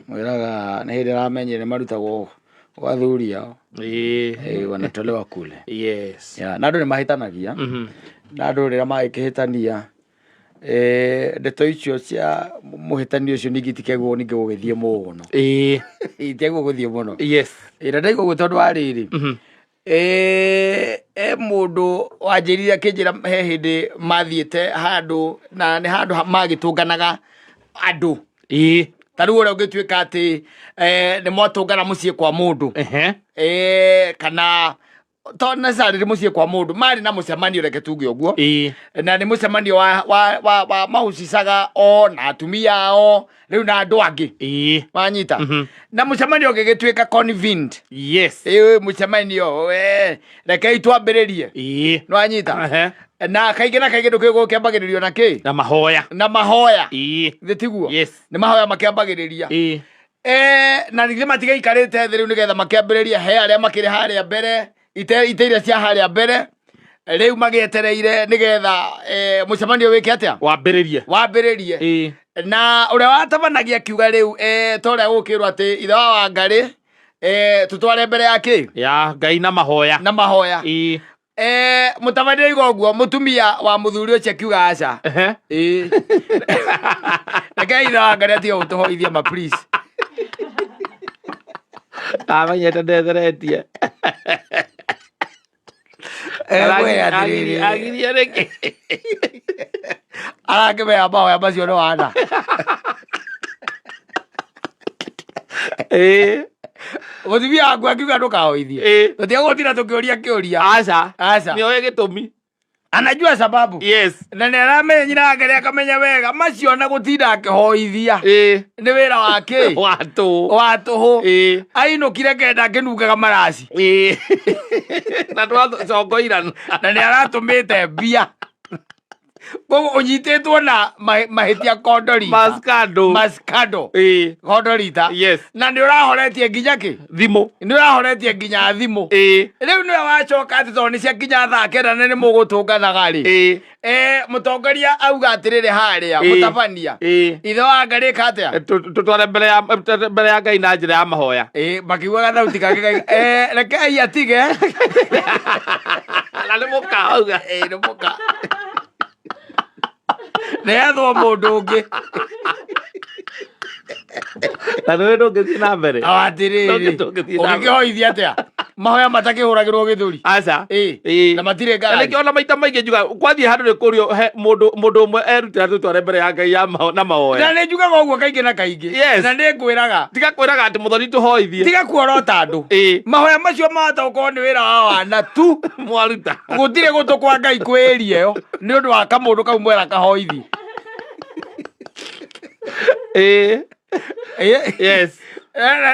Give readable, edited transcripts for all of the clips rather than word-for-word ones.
Mwĩraga nĩ hĩndĩ aramenyire marutagwo gwa athuri ao. Eh, wanatolewa kule. Yeah, na andũ nĩ mahĩtanagia. Na andũ rĩrĩa magĩkĩhĩtania, eh, ndeto icio cia mũhĩtani ũcio ningĩ itikegwo ningĩ gũgĩthiĩ mũno. Itiagwo gũthiĩ mũno. Ĩ, na ndaigua ũguo tondũ wa rĩrĩ, eh, e mũndũ wanjĩrire akĩnjĩra he hĩndĩ mathiĩte handũ na nĩ handũ magĩtũnganaga andũ. Ta rĩu ũrĩa ũngĩtuĩka atĩ, eh, nĩ mwatũngana mũciĩ kwa mũndũ. Eh, kana to necessarily mũciĩ kwa mũndũ, marĩ na mũcemanio, reke tuge ũguo. Na nĩ mũcemanio wa mahucicaga o na atumia ao rĩu na andũ angĩ. Wanyita? Na mũcemanio ũngĩgĩtuĩka convened. Ĩ, mũcemanio, rekei twambĩrĩrie. Nĩwanyita? Na kaingĩ na kaingĩ ndũkĩũĩ gũkĩambagĩrĩrio na kĩ? Na mahoya. Na mahoya. Thĩ tiguo? Yes. Nĩ mahoya makĩambagĩrĩria. Eh, na ningĩ matigaikarĩte thĩ rĩu nĩgetha makĩambĩrĩria, he arĩa makĩrĩ harĩa mbere, ite iria cia harĩa mbere rĩu magĩetereire nĩgetha, eh, mũcemanio wĩke atĩa? Wambĩrĩrie. Wambĩrĩrie. Na ũrĩa watabanagia akiuga rĩu, eh, ta ũrĩa gũkĩrwo atĩ ithe wa Wangarĩ, eh, tũtware mbere ya kĩ? Ya Ngai na mahoya. Na mahoya. Eh, mũtabania oiga ũguo, mũtumia wa mũthuri ũcio akiuga aca. Ĩĩ. Rekei ithe wa Ngarĩ atige gũtũhoithia ma, please. Amenyete ndetheretie. Eh, mwĩre atĩrĩrĩ. Agirie nĩkĩ? Arakĩmenya mahoya macio nĩ wana. Mũtumia waku akiuga ndũkahoithie. Tũtiga gũtinda tũkĩũria kĩũria. Aca. Aca. Nĩoĩ gĩtũmi. Anajua sababu. Na nĩ aramenya nyina wake nĩ akamenya wega macio na gũtinda akĩhoithia. Nĩ wĩra wa kĩ? Wa tũhũ. Wa tũhũ. Ainũkire kenda akĩnungaga maraci. Na twacongoirana. Na nĩ aratũmĩte mbia. Koguo ũnyitĩtwo na mahĩtia kondorita. Maskando. Maskando. Kondorita. Na nĩ ũrahoretie nginya kĩ? Thimũ. Nĩ ũrahoretie nginya thimũ. Rĩu nĩwe wacoka atĩ tondũ nĩ ciakinya thaa 9 na nĩ mũgũtũnganaga rĩ. Eh, mũtongoria auga atĩrĩrĩ harĩa, mũtabania. Ithe wa Ngarĩ ĩka atĩa? Tũtware mbere ya Ngai na njĩra ya mahoya. Ĩ, makiugaga thauti kangĩ eh, rekei atige. Na nĩ mũka auga. Ĩ, nĩ mũka. Nĩethwo mũndũ ũngĩ. Na nĩwe ndũngĩthiĩ na mbere. O atĩrĩrĩ. Ndũngĩthiĩ na mbere. Ũngĩkĩhoithia atĩa? Mahoya matakĩhũragĩrwo gĩthũri. Aca. Ĩ. Na matirĩ Na ngarari. nĩkĩo ona maita maingĩ njuga kwathiĩ handũ nĩ kũrio he mũndũ ũmwe erutĩra tũtware mbere ya Ngai ya na mahoya. Na nĩ njugaga ũguo kaingĩ na kaingĩ. Na nĩ ngwĩraga. Tiga kwĩraga atĩ mũthoni tũhoithie. Tiga kuorota andũ. Mahoya macio mahota gũkorwo nĩ wĩra wa wana tu. Mwaruta. Gũtirĩ gũtũ kwa Ngai kwĩria ĩyo nĩ ũndũ wa kamũndũ kau mwera kahoithi.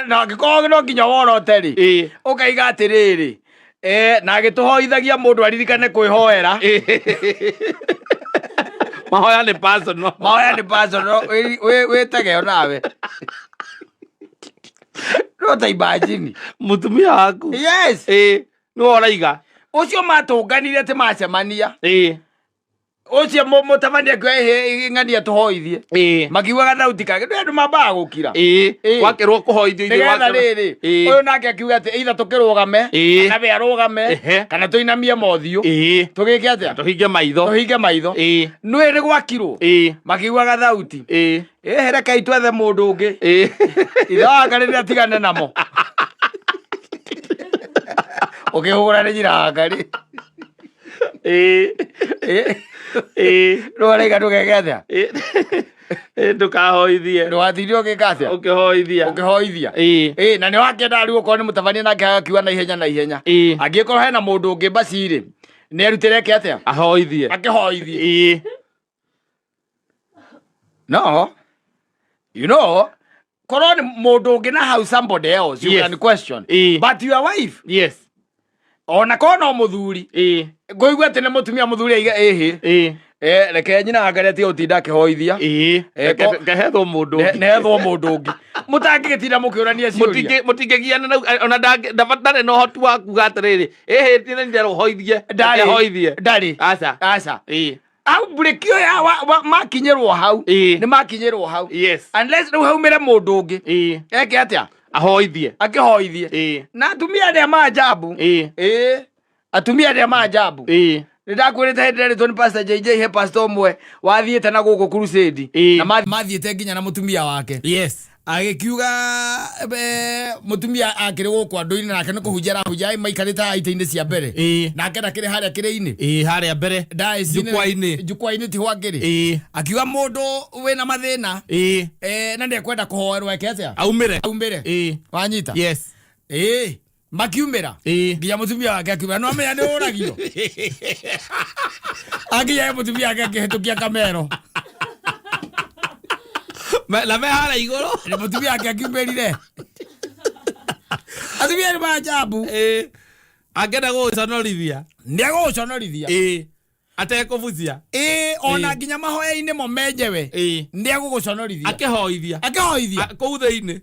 Na angĩkorwo no nginya worote rĩ, ũkaiga atĩrĩrĩ, eh, na agĩtũhoithagia mũndũ aririkane kwĩhoera. Mahoya nĩ personal. Mahoya nĩ personal, wĩtege nawe. No ta imagine. Mũtumia waku. Nĩwe ũraiga. Ũcio matũnganire atĩ macemania. Ũcio mũtabania akiuga, ĩhĩ, ng'ania tũhoithie. Makiugaga thauti kangĩ, nĩ andũ mambaga gũkira. Gwakĩrwo kũhoithio ithuĩ Nĩgetha wakĩrwo- rĩrĩ, ũyũ nake akiuga atĩ either tũkĩrũgame, kana we arũgame, kana tũinamie mothiũ. Tũgĩke atĩa? Tũhinge maitho. Tũhinge maitho. Nĩũĩ nĩ gwakirwo? Makiugaga thauti. Ĩhĩ, rekei twethe mũndũ ũngĩ. Ithe wa Ngarĩ nĩ atigane namo. Ũkĩhũra nĩ nyina wa Ngarĩ. Rĩu araiga ndũgeke atĩa? Ndũkahoithie. Ndũgatinde ũgĩka atĩa? Ũkĩhoithia. Ũkĩhoithia. Na nĩ wakĩenda rĩu okorwo nĩ mũtabania nake agakiuga na ihenya na ihenya. Angĩkorwo hena mũndũ ũngĩ basi rĩ, nĩ erutĩre eke atĩa? Ahoithie. Akĩhoithie. No. You know, korwo nĩ mũndũ ũngĩ na hau, somebody else you can question. But your wife. Ona korwo no mũthuri. Ngũigua atĩ nĩ mũtumia, mũthuri aiga ĩhĩ. Eh, reke nyina wa Ngarĩ atige gũtinda akĩhoithia. Eh, Kehethwo mũndũ ũngĩ. Nehethwo mũndũ ũngĩ. Mũtangĩgĩtinda mũkĩũrania ciũria. Mũtingĩgiana na ona ndarĩ na ũhoti wa kuga atĩrĩrĩ, ĩhĩ nĩ nderwo hoithie. Ndarĩ. Reke hoithie. Ndarĩ. Aca. Aca. Hau breki ĩyo ya makinyĩrwo hau. Nĩ makinyĩrwo hau. Unless rĩu haumĩre mũndũ ũngĩ. Eke atĩa? Ahoithie. Akĩhoithie. Na atumia arĩa manjambu. Ĩĩ. Atumia arĩa manjambu. Nĩ ndakwĩrĩte hĩndĩ ĩrĩa nĩ Pastor JJ he pastor ũmwe wathiĩte na gũkũ crusade. Na mathiĩte nginya na mũtumia wake. Agĩkiuga mũtumia akĩrĩ gũkũ andũ-inĩ nake nĩ kũhunjia arahunjia maikarĩte haha itĩ-inĩ cia mbere. Nake ndakĩrĩ harĩa kĩrĩ-inĩ. Ĩĩ, harĩa mbere. Dais-inĩ- Jukwaa-inĩ. Jukwaa-inĩ tiho akĩrĩ. Akiuga mũndũ wĩna mathĩna na nĩekwenda kũhoerwo eke atĩa? Aumĩre. Aumĩre. Wanyita? Yes. Ĩĩ. Makiumĩra. Nginya mũtumia wake akiumĩra. No amenya nĩ ũragio. Akinya he mũtumia wake akĩhĩtũkia kamero. Na me harĩa igũrũ. Na mũtumia wake akiumĩrire. Atumia nĩ manjambu. Angĩenda gũgũconorithia. Nĩ egũgũconorithia. Atekũbucia. Ĩĩ, ona nginya mahoya-inĩ mo menjewe. Nĩ egũgũconorithia. Akĩhoithia. Akĩhoithia. Kũu thĩinĩ.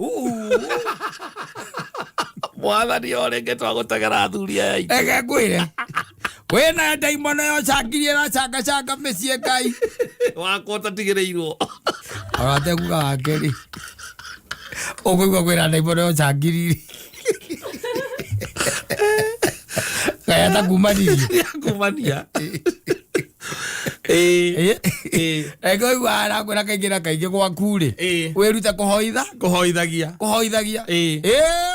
Mwathani o rĩngĩ twagũtegera athuri aya aitũ. Reke ngwĩre. Wĩna ndaimono yocangirie ĩracangacanga mĩciĩ Ngai. Wakwa ũtatigĩrĩirwo. Ona atekuga wake rĩ. Ũkũigua kwĩna ndaimono yocangiririe. Ngai atakumanirie. Kumania. Reke ũigua arakwĩra kaingĩ na kaingĩ gwaku rĩ. Wĩrute kũhoitha. Kũhoithagia. Kũhoithagia. Ĩĩ,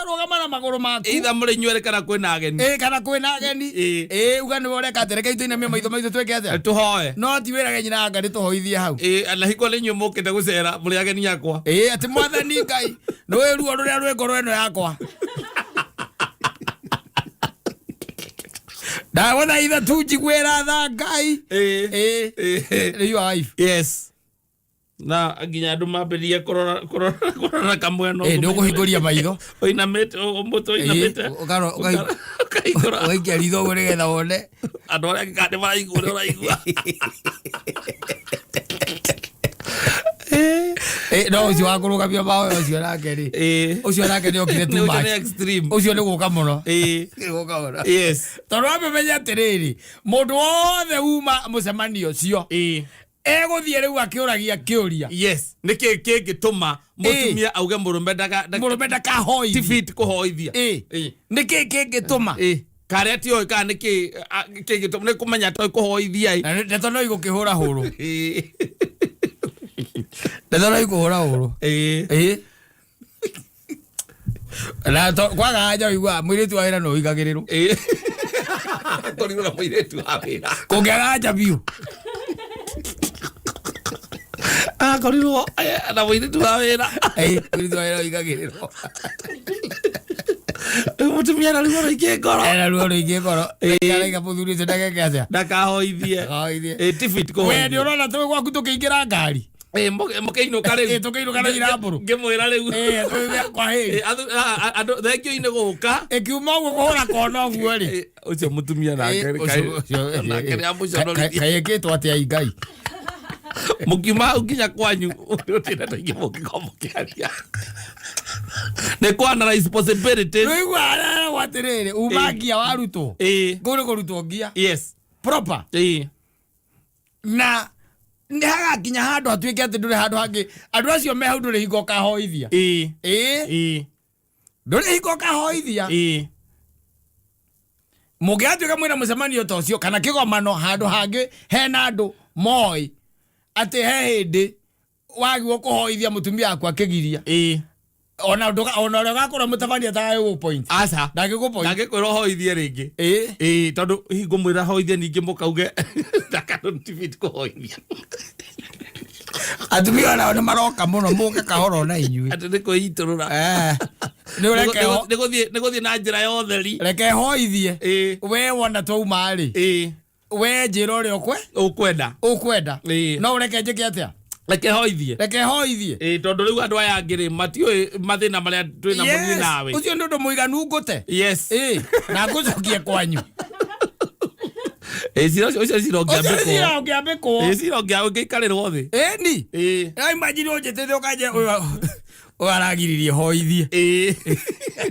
rũgama na magũrũ maku. Either mũrĩ inyuerĩ kana kwĩna ageni. Ĩĩ, kana kwĩna ageni. Ĩĩ, uga nĩwe ũreka atĩ reke itũinamie maitho maitũ twĩke atĩa? Tũhoe. No ti wĩrage nyina anga nĩ tũhoithie hau. Ĩĩ, na hingo nĩ inyuĩ mũkĩte gũcera mũrĩ ageni akwa. Ĩĩ, atĩ mwathani Ngai nĩũĩ ruo rũrĩa rwĩ ngoro ĩno yakwa. Ndagũthaitha tu njiguĩra tha Ngai. Ĩĩ. Ĩĩ. Your wife. Yes. Na nginya andũ mambĩrĩrie kũrora kũrora kũrora kamwena. Ĩĩ, nĩ ũkũhingũria maitho. Ũinamĩte mũtwe ũinamĩte. Ũkahingũra. Ũgaikia ritho ũguo nĩgetha wone. Andũ arĩa angĩ kana nĩ maraigua ũrĩa ũraigua. No ũcio wa kũrũgamia mahoya ũcio nake rĩ. Ũcio nake nĩ okire too Nĩ ũcio much. nĩ extreme. Ũcio nĩ gũka mũno. Nĩ gũka mũno. Tondũ wamĩmenya atĩrĩrĩ, mũndũ wothe uma mũcemanio ũcio egũthiĩ rĩu akĩũragia kĩũria. Yes. Nĩ kĩĩ kĩngĩtũma mũtumia auge mũrũme mũrũme ndakahoithie. Ti fit kũhoithia. Nĩ kĩĩ kĩngĩtũma? Karĩa tiũĩ kana nĩ kĩĩ kĩngĩtũma nĩ kũmenya atoĩ kũhoithia. Na ndeto no igũkĩhũra hũrũ. Ndeto no ikũhũra hũrũ. Na kwaga anja ũiguaga mũirĩtu wa wĩra no ũigagĩrĩrwo. Korirwo na mũirĩtu wa wĩra. Kũngĩaga anja biũ. Akorirwo na mũirĩtu wa wĩra. Mũirĩtu wa wĩra ũigagĩrĩrwo. Mũtumia na ruo rũingĩ ngoro. Ena ruo rũingĩ ngoro. Araiga mũthuri ũcio ndageke atĩa? Ndakahoithie. Ndakahoithie. Ti fit We kũhoithia. nĩ ũrona tũĩ gwaku tũkĩingĩra ngari. Mũkĩinũka rĩu. Tũkĩinũka na irambũrũ. Ngĩmwĩra rĩu. Kwa heri. Andũ thengio-inĩ gũka. Ĩkiuma ũguo kũhũra kona ũguo rĩ. Ũcio mũtumia nake nake nĩ amũconorithia. Kaĩ ĩkĩtwo atĩa Ngai? Mũkiuma hau nginya kwanyu gũtirĩ ndeto ingĩ mũngĩkorwo mũkĩaria. Nĩ kũ analyze possibilities. Rĩu areragwo atĩrĩrĩ, uma ngia warutwo. Kũu nĩ kũrutwo ngia. Yes. Proper. Na nĩ hagakinya handũ hatuĩke atĩ ndũrĩ handũ hangĩ. Andũ acio me hau ndũrĩ hingo ũkahoithia. Ndũrĩ hingo ũkahoithia. Mũngĩgatuĩka mwĩna mũcemanio ta ũcio kana kĩgomano handũ hangĩ hena andũ moĩ atĩ he hĩndĩ wagĩrĩirwo kũhoithia mũtumia waku akĩgiria. Ona ona ũrĩa ũgakorwo mũtabania atagagĩgũ point. Aca. Ndangĩgũ point. Ndangĩkwĩra ũhoithie rĩngĩ. Tondũ hihi ngũmwĩra hoithie ningĩ mũkauge ndakano ti fit kũhoithia. Atumia onao nĩ maroka mũno mũke kahora ona inyuĩ. Atĩ nĩ kwĩitũrũra. Nĩ ũreke Nĩ gũthiĩ na njĩra ya ũtheri. Reke hoithie. We wona twauma rĩ. We njĩra ũrĩa ũkwenda. Ũkwenda. No ũreke njĩke atĩa? Reke hoithie. Reke hoithie. Tondũ rĩu andũ aya angĩ rĩ matiũĩ mathĩna marĩa twĩ namo niĩ nawe. Ũcio nĩ ũndũ mũiganu ngũte. Yes. Na ngũcokie kwanyu. Cira ũcio cira ũngĩambĩkwo. Ũcio cira ũngĩambĩkwo. Cira ũngĩikarĩrwo thĩ. Ĩni. Na imagine ũnjĩtĩte ũkanje Ũyũ aragiririe hoithie. Ĩĩ.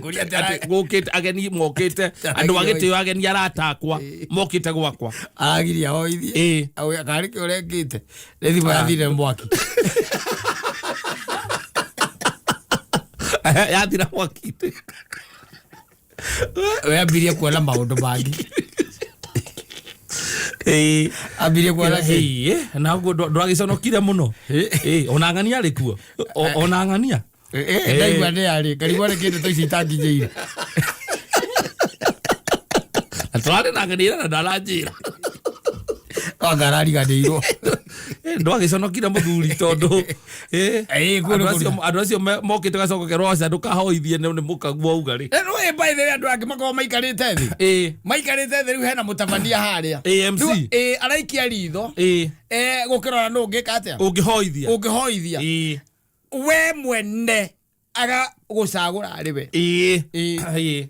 Kũria atĩ Atĩ gũkĩte ageni mokĩte andũ a gĩtĩo, ageni arata akwa mokĩte gwakwa. Aragiria hoithie. Ĩĩ. Auga karĩ kĩ ũrekĩte nĩ thimũ yathire mwaki. Yathira mwaki. We ambirie kuona maũndũ mangĩ. Ĩĩ. Ambirie kuona kĩ? Ĩĩ, na ũguo ndwagĩconokire mũno. Ĩĩ, ona ng'ania arĩ kuo. Ona ng'ania. Eh, ndaigua nĩ arĩ ngarigwo nĩ kĩndũ ta ici itanginyĩire. Na tũrarĩ na ng'ania na ndaranjĩra. Anga arariganĩirwo. Ndwagĩconokire mũthuri tondũ Ĩĩ, kuo nĩ andũ acio andũ acio mokĩte gacoka kerwo aca ndũkahoithie nĩ mũkaguo auga rĩ. Rĩu by the way andũ angĩ makoragwo maikarĩte thĩ. Maikarĩte thĩ rĩu hena mũtabania harĩa. AMC. Rĩu, araikia ritho. Gũkĩrora nũ ũngĩka atĩa. Ũngĩhoithia. Ũngĩhoithia. We mwene agagũcagũra arĩ we. Ĩĩ.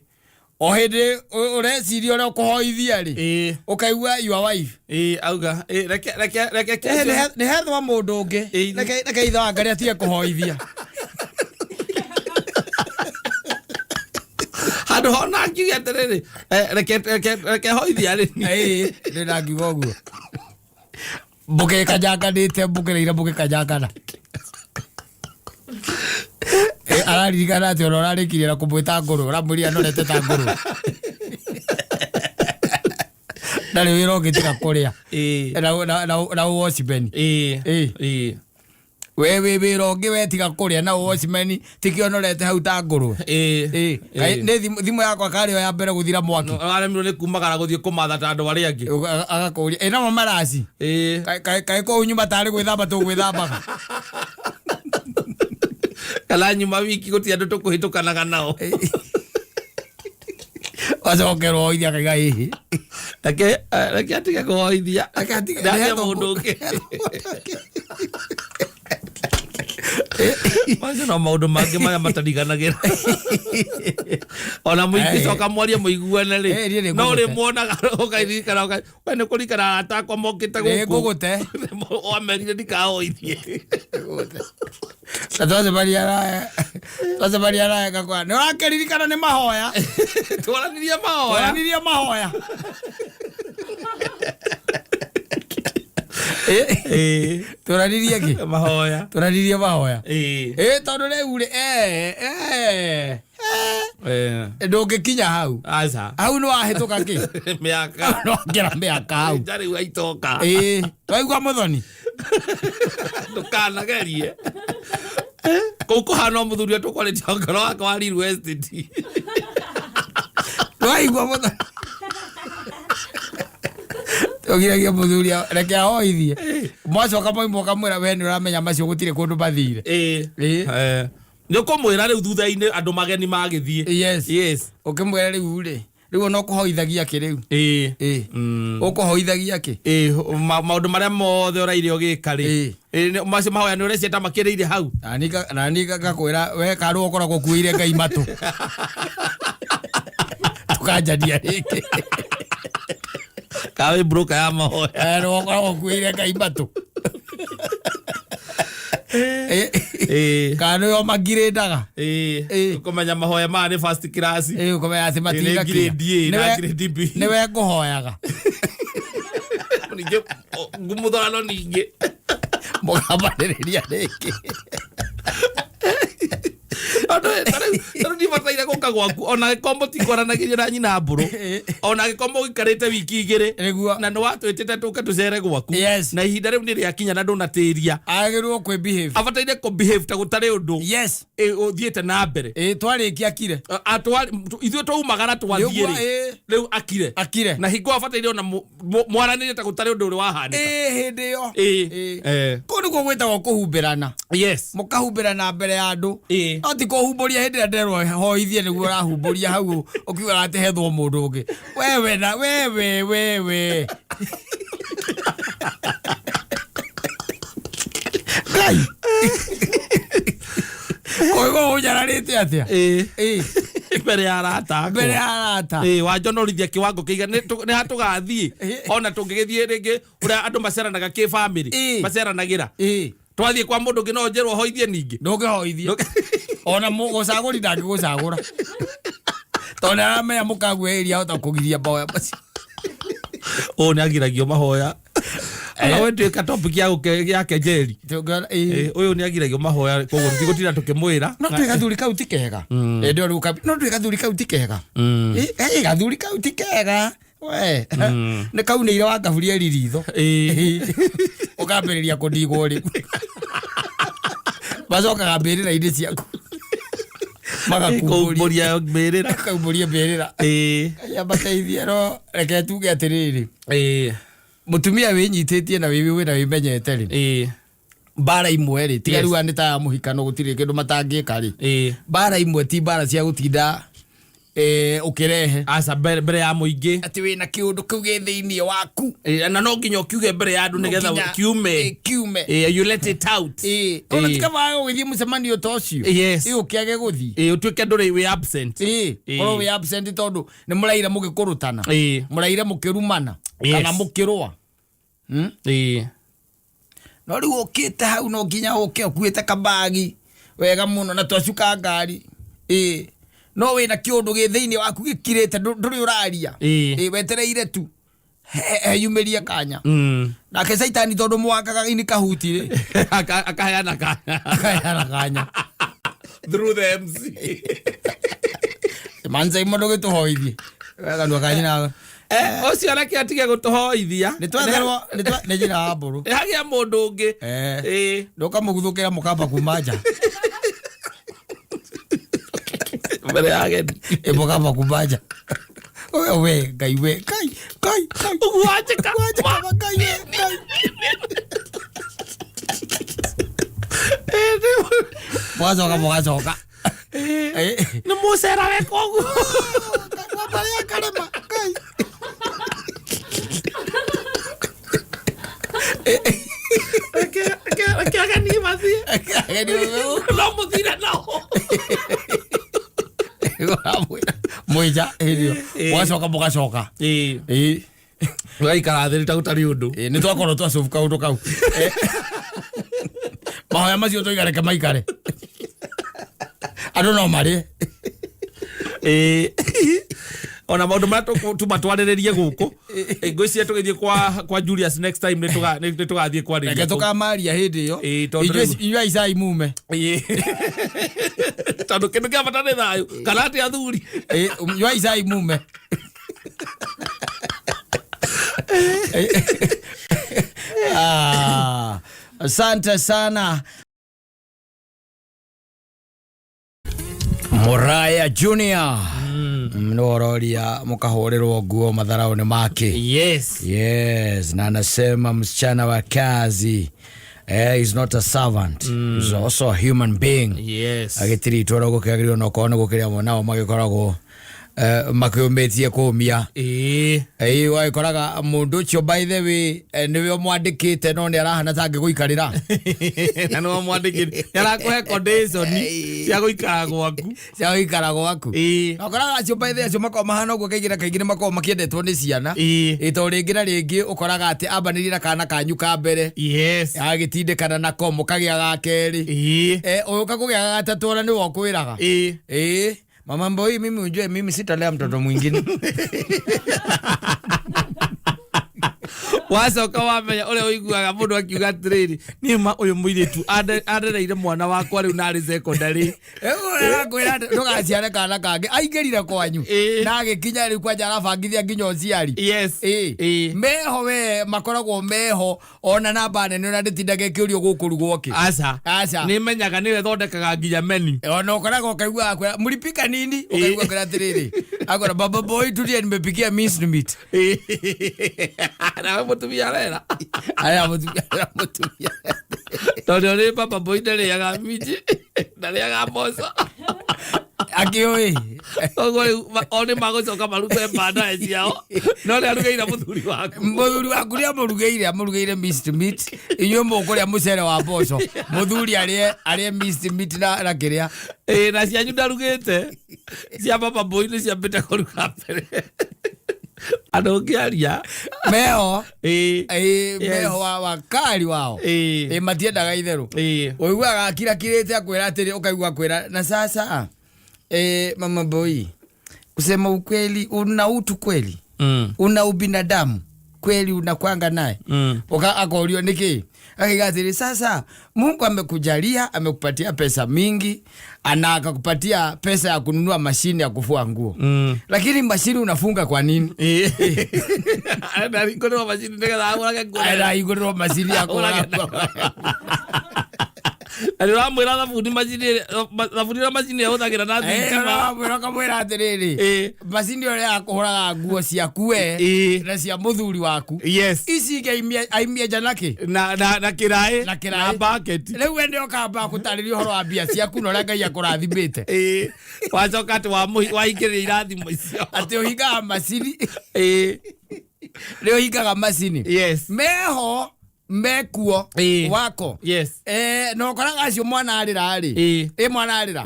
O hĩndĩ ũreciria ũrĩa ũkũhoithia rĩ, ũkaigua your wife. Ĩĩ, auga ĩĩ, reke reke reke Eh, nĩ hethwa mũndũ ũngĩ. Ĩĩ. Reke ithe wa Ngai atige kũhoithia. Handũ hona ngiuge atĩrĩrĩ, reke reke reke hoithia rĩ. Ĩĩ, ndĩ na ngiuga ũguo. Mũgĩkanyanganĩte mũgereire mũgĩkanyangana. Araririkana atĩ ona ũrarĩkirie na kũmwĩta ngũrũ, ũramwĩrire anorete ta ngũrũ. Ndarĩ wĩra ũngĩ tiga kũrĩa. Na watchman. Ĩĩ. We wĩ wĩra ũngĩ we tiga kũrĩa na watchman tikĩo ũnorete hau ta ngũrũ. Ĩĩ. Ĩĩ. Nĩ thimũ yakwa karĩ o ya mbere gũthira mwaki. Aremirwo nĩ kumagara gũthiĩ kũmatha ta andũ arĩa angĩ. Agakũria ĩ namo maraci. Kaĩ kũu nyuma tarĩ gwĩthamba tũgwĩthambaga. Kana nyuma wiki gũtirĩ andũ tũkũhĩtũkanaga nao. Acokerwo oithia akaiga ĩhĩ. Reke reke atige kũhoithia. Reke atige- Ndaria mũndũ ũngĩ. Macio no maũndũ mangĩ marĩa matariganagĩra. Ona mũingĩcoka mwarie mũiguane rĩ, Eh, niĩ nĩ no ngũgũte. ũrĩmuonaga ũkaririkana we nĩ kũririkana arata akwa mokĩte Nĩ gũkũ. ngũgũte. Wamerire ndikahoithie. Na twacemania naye ngakora nĩ ũrakĩririkana nĩ mahoya. Twaranirie mahoya. Twaranirie mahoya. Twaranirie kĩ? Mahoya. Twaranirie mahoya. Ĩĩ. Ĩ tondũ rĩu rĩ ndũngĩkinya hau. Aca. Hau nĩ wahĩtũka kĩ? Mĩaka. Nĩ wakĩra mĩaka hau. Njarĩ aitoka. Ĩĩ, waigua mũthoni? Ndũkanagerie. Kũu kũhana o mũthuri ũrĩa tũkwarĩtie ngoro wake wa Ruiru Estate. Waigua mũthoni? Ũgiragia mũthuri reke ahoithie. Mwacoka mwauma ũkamwĩra we nĩ ũramenya macio gũtirĩ kũndũ mathire. Ĩĩ. Ĩĩ. Nĩ ũkũmwĩra rĩu thutha-inĩ andũ mageni magĩthiĩ. Yes. Yes. Ũkĩmwĩra rĩu rĩ, rĩu ona ũkũhoithagia kĩ rĩu? Ĩĩ. Ĩĩ. Ũkũhoithagia kĩ? Ĩĩ, maũndũ marĩa mothe ũraire ũgĩka rĩ. Ĩĩ. Ĩĩ, macio mahoya nĩ ũreciria ta makĩrĩire hau. Na niĩ ngakwĩra we karũ ũkoragwo ũkuĩire Ngai matũ. Tũkanjania rĩngĩ. Kawe broker ya mahoya. Nĩwe ũkoragwo ũkuĩire Ngai matũ. Ĩĩ. Kana nĩwe ũmangirĩndaga. Ĩĩ. Ĩĩ. Ũkũmenya mahoya maya nĩ first class. Ĩĩ, ũkamenya atĩ Nĩ matinakinya. grade A na grade B. Nĩwe ngũhoyaga. Ningĩ ngũmũthorano ningĩ. Mũkambanĩrĩria rĩngĩ. Tondũ tarĩu ndibataire gũka gwaku ona angĩkorwo mũtikwaranagĩria na nyina mbũrũ ona angĩkorwo mũikarĩte wiki igĩrĩ Nĩguo. na nĩ watwĩtĩte tũke tũcere gwaku Yes. na ihinda rĩu nĩ rĩakinya na ndũnatĩria Agĩrĩirwo kwĩ behave. abataire kũ behave ta gũtarĩ ũndũ Yes. Ũthiĩte na mbere. Ĩĩ, twarĩkia akire. Ithuĩ twaumagara twathiĩ Nĩguo, rĩ ĩĩ. rĩu akire Akire. na hingo abataire ona mwaranĩrie ta gũtarĩ ũndũ ũrĩ wahanĩka. Ĩĩ, hĩndĩ ĩyo. Ĩĩ. Ĩĩ. Eh. Kũu nĩkuo gwĩtagwo kũhumbĩrana. Yes. Mũkahumbĩrana mbere ya andũ. Ĩĩ. No ti kũhumbũria hĩndĩ ĩrĩa nderwo hoithie nĩguo ũrahumbũria hau ũkiugaga atĩ hethwo mũndũ ũngĩ. Wewe na wewe wewe. Ngai. Kũigua ũnyararĩte atĩa? Ĩĩ. Ĩĩ. Mbere ya arata akwa. Mbere ya arata. Ĩĩ, wanjonorithia kiwango kĩiga nĩ ha tũgathiĩ Ĩĩ. ona tũngĩgĩthiĩ rĩngĩ ũrĩa andũ maceranaga kĩ family Ĩĩ. maceranagĩra Ĩĩ. twathiĩ kwa mũndũ ũngĩ no njĩrwo hoithie ningĩ. Ndũngĩhoithia. Ona mũgũcagũri ndangĩgũcagũra tondũ nĩ aramenya mũkaguĩrĩria ahota kũgiria mahoya macio. Ũyũ nĩ agiragio mahoya ona we tuĩka topic ya ya kejeli. Ũyũ nĩ agiragio mahoya, koguo tũtigũtinda tũkĩmwĩra. No twĩ gathuri kau ti kega. Ĩndĩ rĩu no twĩ gathuri kau ti kega. Gathuri kau ti kega we, nĩ kaunĩire wa Gaburieli ritho. Ũkambĩrĩria kũndigwo rĩu macokaga mbĩrĩra-inĩ ciaku magakumbũria mbĩrĩra. Makaumbũria mbĩrĩra. Amateithie. No reke tuge atĩrĩrĩ, mũtumia wĩnyitĩtie na wĩ wĩna wĩmenyete rĩ, mbara imwe rĩ, tiga rĩu nĩ ta ya mũhikano, gũtirĩ kĩndũ matangĩka rĩ. Mbara imwe ti mbara cia gũtinda ũkĩrehe aca mbere ya mũingĩ atĩ wĩna kĩũndũ kĩu gĩ thĩinĩ waku. Na no nginya ũkiuge mbere ya andũ nĩgetha kiume. Kiume. You let it out. Ona ti kaba ũgĩthiĩ mũcemanio ta ũcio. Ũkĩage gũthiĩ. Ũtuĩke ndũrĩ wĩ absent. Korwo wĩ absent tondũ nĩ mũraira mũgĩkũrũtana, mũraire mũkĩrumana kana mũkĩrũa. No rĩu ũkĩte hau no nginya ũke ũkuĩte kabagi wega mũno na twacuka ngari, no wĩna kĩũndũ gĩ thĩinĩ waku gĩkirĩte, ndũrĩ ũraria. Wetereire tu heyumĩrie kanya. Nake caitani tondũ mwakaga-inĩ kahuti rĩ, akaheana kanya. Akaheana kanya through the MC. Manzai mũndũ gĩtũhoithie kanua kanyina. Ũcio reke atige gũtũhoithia. Nĩ twetherwo nĩ njĩra ya mbũrũ. Nĩ hagĩa mũndũ ũngĩ. Ndũkamũguthũkĩra mũkamba kuma nja mbere ya ageni. Mũkamba kuma nja we we Ngai we, Ngai Ngai Ngai. Ũguo wanjĩka. Wanjĩka Ngai we Ngai. Mũgacoka mũgacoka. Nĩ mũcera weka ũguo. Marĩa karema Ngai. Reke ageni mathiĩ. Ageni. No mũthire nao. Mwĩja hĩndĩ ĩyo mũgacoka mũgacoka. Ũgaikara thĩ ta gũtarĩ ũndũ. Nĩ twakorwo twacobu kaũndũ kau. Mahoya macio tũiga reke maikare, andũ no marĩe. Ona maũndũ marĩa tuma twarĩrĩrie gũkũ, ngwĩciria tũgĩthiĩ kwa Julius next time nĩ tũgathiĩ kwarĩria reke kũu. Tũkamaria hĩndĩ ĩyo. Tondũ Inyuĩ aicai mume. Tondũ kĩndũ kĩa bata nĩ thayũ kana atĩ athuri. Inyuĩ aicai mume. Ah, asante sana Muraya Junior. Nĩ ũroria mũkahũrĩrwo nguo matharau nĩ make. Yes, na anasema msichana wa kazi is not a servant, he's also a human being. Agĩtiritwo ũrĩa gũkĩagĩrĩirwo na okorwo nĩ gũkĩrĩ amwe nao magĩkoragwo makĩũmĩtie kũmia. Ĩĩ, wagĩkoraga mũndũ ũcio by the way nĩwe ũmwandĩkĩte no nĩ arahana ta angĩgũikarĩra. Na nĩwe mwandĩki nĩ arakũhe condition cia gũikara gwaku. Cia gũikara gwaku. Na ũkoraga acio by the way acio makoragwo mahana ũguo kaingĩ na kaingĩ nĩ makoragwo makĩendetwo nĩ ciana. Ĩĩ, tondũ rĩngĩ na rĩngĩ ũkoraga atĩ ambanĩrie na kana kanyu ka mbere, agĩtindĩkana nako mũkagĩa ga kerĩ, ũyũka kũgĩa ga gatatũ ona nĩwe ũkwĩraga, "Ĩĩ, mama Mboi, mimi ujue mimi sitalea mtoto mwingine." Wacoka wamenya ũrĩa ũiguaga mũndũ akiuga atĩrĩrĩ, niĩ ma ũyũ mũirĩtu andereire mwana wakwa rĩu narĩ secondary. Akwĩra ndũgaciare kana kangĩ, aingĩrire kwanyu na agĩkinya rĩu kwanja arabangithia nginya ũciari. Meho we makoragwo meho ona namba nene ona ndĩtindaga ĩkĩũrio gũkũrugwo kĩ. Aca. Aca. Nĩ menyaga nĩwe thondekaga nginya menu. Ona ũkoraga ũkaigua akwĩra mlipika nini, ũkaigua akwĩra atĩrĩrĩ, akwĩra, "Baba Boy, tulia, nimepikia minced meat." Nawe mũtumia arera. Aya mũtumia, aya mũtumia. Tondũ nĩ Baba Boy ndarĩaga minji, ndarĩaga mboco. Akĩũĩ. Koguo rĩu o nĩ magũcoka marute bandae ciao no nĩ arugĩire mũthuri waku. Mũthuri waku nĩ amũrugĩire minced meat, inyuĩ mũkũrĩa mũcere wa mboco, mũthuri arĩe minced meat na kĩrĩa. Ĩĩ, na cianyu ndarugĩte, cia Baba Boy nĩ ciambĩte kũruga mbere. Andå ngä aria. Meho. Ĩĩ. Ĩĩ, meho wa wakali wao. Ĩĩ, matiendaga itherũ. Ũiguaga akirakirĩte akwĩra atĩrĩ, ũkaigua akwĩra na sasa mama boy, kusema ukweli, una utu kweli? Una ubinadamu kweli? Unakwanga naye? Uka akorio niki akiga atĩrĩ, sasa Mungu amekujalia, amekupatia pesa mingi, ana akakupatia pesa ya kununua mashine ya kufua nguo, lakini mashini unafunga kwa nini? Arenda hingũrĩrwo macini nĩgetha agũrage nguo. Arahingũrĩrwo macini ya kũhũra nguo. Na nĩ ũramwĩra thabuni macini thabuni ũrĩa macini ĩhũthagĩra na thitima. Ũramwĩra, ũkamwĩra atĩrĩrĩ, macini ĩyo ya kũhũraga nguo ciaku we na cia mũthuri waku, ici ingĩ aimie nja nakĩ? Na kĩraĩ. Na kĩraĩ. Na bucket. Rĩu we nĩ ũkamba gũtarĩria ũhoro wa mbia ciaku na ũrĩa Ngai akũrathimĩte. Wacoka atĩ waingĩrĩra irathimo icio. Atĩ ũhingaga macini, nĩ ũhingaga macini. Meho mekuo wako. Na ũkoraga acio mwana arĩra rĩ, ĩ mwana arĩra,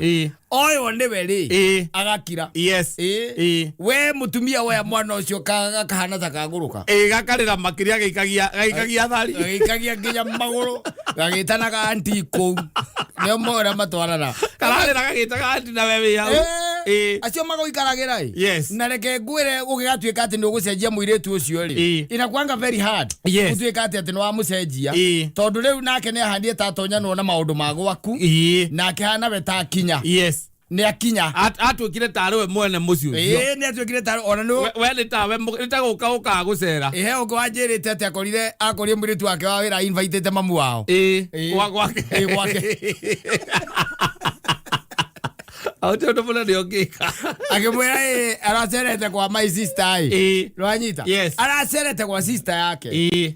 ũyũ nĩwe rĩ, agakira. We mũtumia woya mwana ũcio gakahana ta kagũrũka. Gakarĩra makĩria, gagĩikagia thari. Gagĩikagia nginya magũrũ, gagĩtanaga anti kũu, nĩo moĩ ũrĩa matwarana. Kararĩra gagĩtaga anti na we wĩ hau. Acio magũikaragĩra ĩ. Na reke ngwĩre, ũgĩgatuĩka atĩ nĩ ũgũcenjia mũirĩtu ũcio rĩ, inakuanga very hard gũtuĩka atĩ nĩ wamũcenjia, tondũ rĩu nake nĩ ahandie ta atonyanwo na maũndũ ma gwaku, nake hana we ta akinya, nĩ akinya. Atuĩkire tarĩ we mwene mũciĩ ũcio. Ĩĩ, nĩ atuĩkire ta ona nĩ We nĩ tawe nĩ ta gũka ũkaga gũcera. Ĩhe ũngĩ wanjĩrĩte atĩ akorire mũirĩtu wake wa wĩra invitĩte mamu wao. Gwake. Ĩĩ, gwake. Aũcio ũndũ mũnene ũngĩka. Akĩmwĩra ĩ aracerete kwa my sister ĩ. Nĩwanyita? Yes. Aracerete kwa sister yake.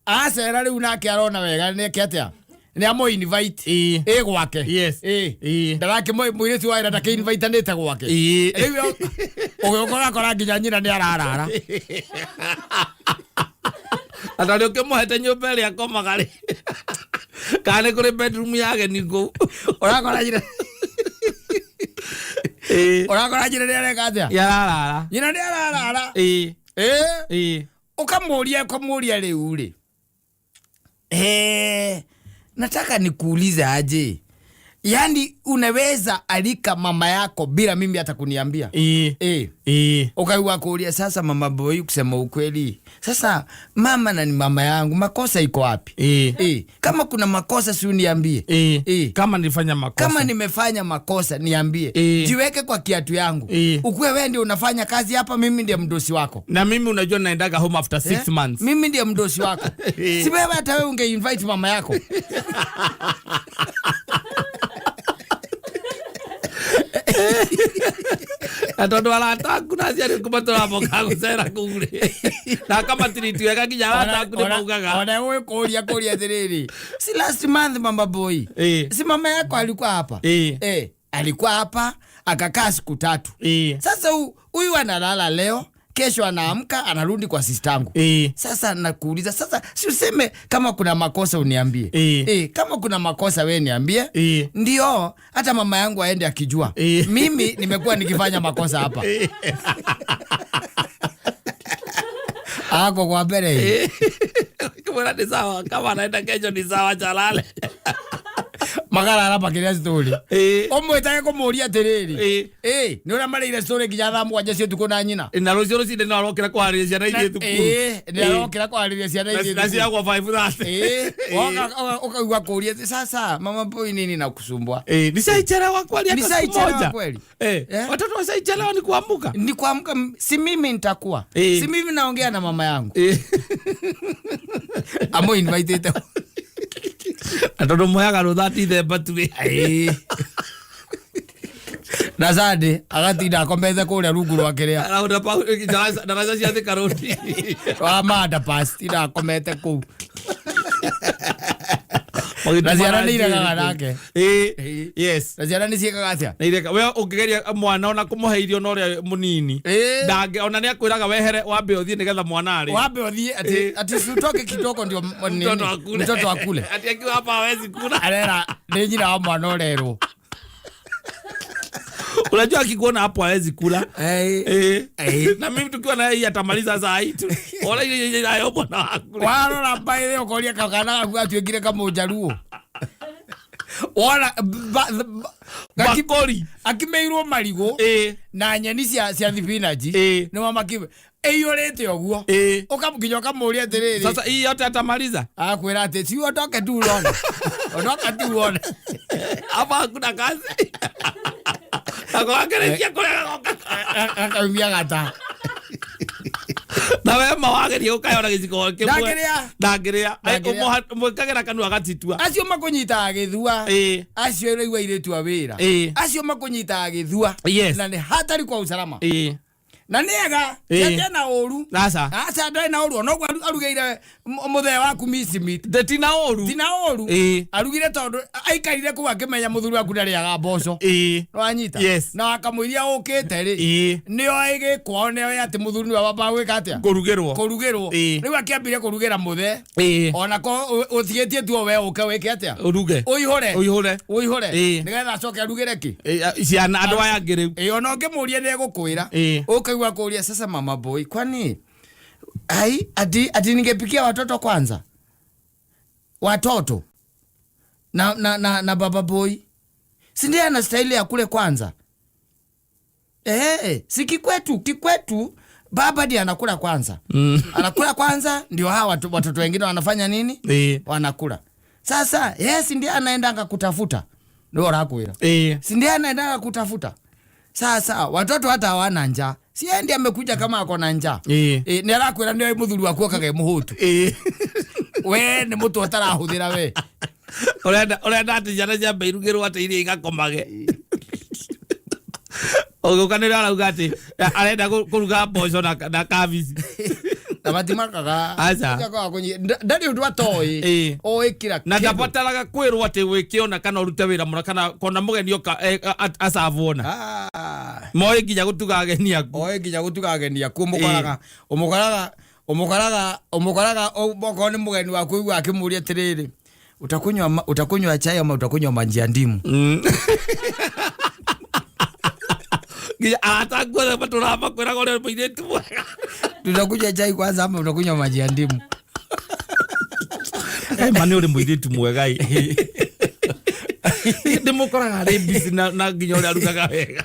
Acera rĩu nake arona wega nĩke atĩa, nĩ amũ invite ĩ gwake. Ĩ ndarake mũirĩtu wa wĩra ndakĩ invite gwake. Rĩu ũgĩũkora kora nginya nyina nĩ ararara. Ata nĩ ũkĩmũhete nyũmba ĩrĩa akomaga rĩ, kana nĩ kũrĩ bedroom ya ageni kũu? Ũrakora nyina, ũrakora nyina nĩ areka atĩa? Yararara. Nyina nĩ ararara. Ukamũria rĩu rĩ, nataka nikuulize aje, yaani unaweza alika mama yako bila mimi hata kuniambia? Ukaigua kuulia, sasa mama boy, kusema ukweli, sasa mama na ni mama yangu, makosa iko wapi? Kama kuna makosa si uniambie? Kama nilifanya makosa. Kama nimefanya makosa niambie. Jiweke kwa kiatu yangu. Ukuwe wewe ndio unafanya kazi hapa, mimi ndiye mdosi wako. Na mimi unajua naendaga home after 6 months. Mimi ndiye mdosi wako. Si wewe hata wewe unge invite mama yako? Na tondũ arata aku na aciari aku matũramoka gũcera kũu rĩ, na akamatiriti wega nginya arata aku nĩ maugaga. Ona wewe kũria atĩrĩrĩ, si last month mama boy, si mama yako alikuwa hapa? Alikuwa hapa akakaa siku 3. Sasa huyu analala leo, kesho anaamka anarudi kwa sister yangu. Sasa nakuuliza, sasa si useme kama kuna makosa uniambie? Kama kuna makosa wewe niambie. Ndio hata mama yangu aende akijua. Mimi nimekuwa nikifanya makosa hapa. Ako kwa mbele. Kama ni sawa, kama anaenda kesho ni sawa, chalale. Magarara makiria story. Ũmwĩtage kũmũria atĩrĩrĩ. Nĩ ũrĩa marĩire story nginya thaa 7 cia ũtukũ na nyina. Na rũciũ rũcinĩ no arokĩra kũharĩria ciana ithiĩ thukuru. Nĩ arokĩra kũharĩria ciana ithiĩ Na thukuru. ciagwa 5:30. Ũkaigua kũũria atĩ, sasa mama boy, nini nakusumbua? Nishaichelewa kweli hata siku Nishaichelewa moja. kweli. Watoto washaichelewa ni kuamka. Ni kuamka, si mimi nitakuwa. Si mimi naongea na mama yangu. Amo invited. Na tondũ moyaga rũtha ti themba tu rĩ. Na Sunday agatinda akomete kũrĩa rungu rwa kĩrĩa. Araunda pau, daraja cia Thika Road. Wa manda pass, tinda akomete kũu. Magĩtũmana Na ciana nĩ iregaga njĩra. nake. Yes. Na ciana nĩ ciĩkaga atĩa? Nĩ ireka. We ũngĩgeria mwana ona kũmũhe irio na ũrĩa mũnini. Ndangĩ, ona nĩ akwĩraga wehere wambe ũthiĩ nĩgetha mwana arĩe. Wambe ũthiĩ, ati si utoke kidogo ndio nini? Mtoto akule. Mtoto akule. Ati akiwa hapa hawezi kula. Arera, nĩ nyina wa mwana ũrerwo. Unajua akikuona hapo hawezi kula. Eh. Eh. Eh. Na mimi tukiwa na yeye atamaliza saa hii tu. Ona ile ile ayo bwana wangu. Warora mbaĩ ũkoria kana gaku gatuĩkire kamũnjaruo wona Bakori. akimeirwo marigũ Eh. na nyeni cia thibinaji Eh. nĩmo makime ĩiyũrĩte ũguo Eh. nginya ũkamũria atĩrĩrĩ Sasa hii yote atamaliza. akwĩra atĩ si uondoke tu uone, ondoka tu uone. Hapa hakuna kazi. Akoakerekia kule gagoka. Akaumia gata. Na we ma wageria gũkayora gĩciko kĩmwe. Ndangĩrĩa. Ndangĩrĩa. Ndangĩrĩa. Mwĩkagĩra kanua gatitua. Acio makũnyitaga gĩthua. Ĩĩ. Acio ũraigua airĩtu a wĩra. Ĩĩ. Acio makũnyitaga gĩthua. Yes. Na nĩ hatari kwa usalama. Ĩĩ. Na nĩ ega. Ĩĩ. Ti na ũru. Aca. Aca ndarĩ na ũru onoguo arugĩire mũthee waku mici meat. Ti na ũru. Ti na ũru. Ĩĩ. Arugire tondũ aikarire kũu akĩmenya mũthuri waku ndarĩaga mboco. Ĩĩ. Nĩwanyita? Yes. Na akamũiria ũkĩte rĩ. Ĩĩ. Nĩoĩ gĩkwao nĩoĩ atĩ mũthuri nĩwe wambaga gwĩka atĩa? Kũrugĩrwo. Kũrugĩrwo. Ĩĩ. Rĩu akĩambire kũrugĩra mũthee. Ĩĩ. Onako ũtigĩtie tu we ũke wĩke atĩa? Ũruge. Ũihũre. Ũihũre. Ũihũre. Ĩĩ. Nĩgetha acoke arugĩre kĩ? Ĩĩ, ciana andũ aya angĩ rĩu. Ĩĩ ona ũngĩmũria nĩ egũkwĩra. Ĩĩ. Ũkaigua kũria sasa mama boy kwani ai ati ningepikia watoto kwanza? Watoto na baba boy. Si ndiye anastahili ya kule kwanza? Si kikwetu baba ndiye anakula kwanza. Anakula kwanza ndio hawa watoto wengine wanafanya nini? Ĩĩ. Wanakula. Sasa yes ndiye anaendanga kutafuta. Ndio arakwira. Ĩĩ. Si ndiye anaendanga kutafuta. Sasa watoto hata hawana njaa. Si yeye ndiye amekuja kama ako na njaa. Ĩĩ. Ĩĩ, nĩ arakwĩra nĩ mũthuri waku okage mũhũtu. Ĩĩ. We nĩ mũtwe ũtarahũthĩra we. Ũrenda atĩ ciana ciambe irugĩrwo atĩ iria igakomage. Ũgĩũka nĩ arauga atĩ arenda kũruga mboco na kabici. Na matimakaga. Aca. Ndarĩ ũndũ atoĩ. Ĩĩ. Oĩ kila Na kĩndũ. ndabataraga kwĩrwo atĩ wĩkĩona kana ũrute wĩra mũno kana kona mũgeni oka acabwo na. Ah. Moĩ nginya gũtuga ageni aku. Oĩ nginya gũtuga ageni aku ũmũkoraga. Ũmũkoraga ũmũkoraga ũmũkoraga okorwo nĩ mũgeni waku ũigua akĩmũria atĩrĩrĩ, utakunywa chai ama utakunywa maji ya ndimu? Nginya arata aku othe matũraga makwĩraga ũrĩa mũirĩtu mwega. Tutakunywa chai kwanza ama utakunywa maji ya ndimu? Ma nĩ ũrĩ mũirĩtu mwega ĩ. Ndĩmũkoraga arĩ busy na nginya ũrĩa arugaga wega.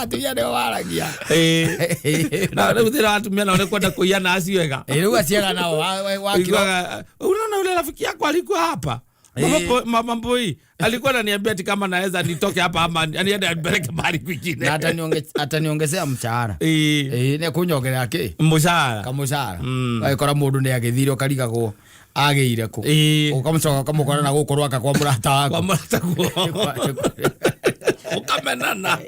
Atumia nĩo waragia. Ĩĩ. Na rĩu thĩna wa atumia nao nĩ kwenda kũiya na acio ega. Ĩĩ, rĩu aciaga nao, wakiro. Uiguaga, unaona yule rafiki yako alikuwa hapa. Mama Mbui alikuwa ananiambia ati kama naweza nitoke hapa ama niende anipeleke mahali kwingine. Na ataniongezea mshahara. Ĩĩ. Ĩĩ, nĩ kunyongerera kĩ? Mũshahara. Kamũshahara. Agĩkora mũndũ nĩ agĩthire ũkarigagwo agĩire kũ. Ĩĩ. Ũkamũcoka ũkamũkora na gũkũ rwaka kwa mũrata waku. Kwa mũrata guo. Ũkamenana.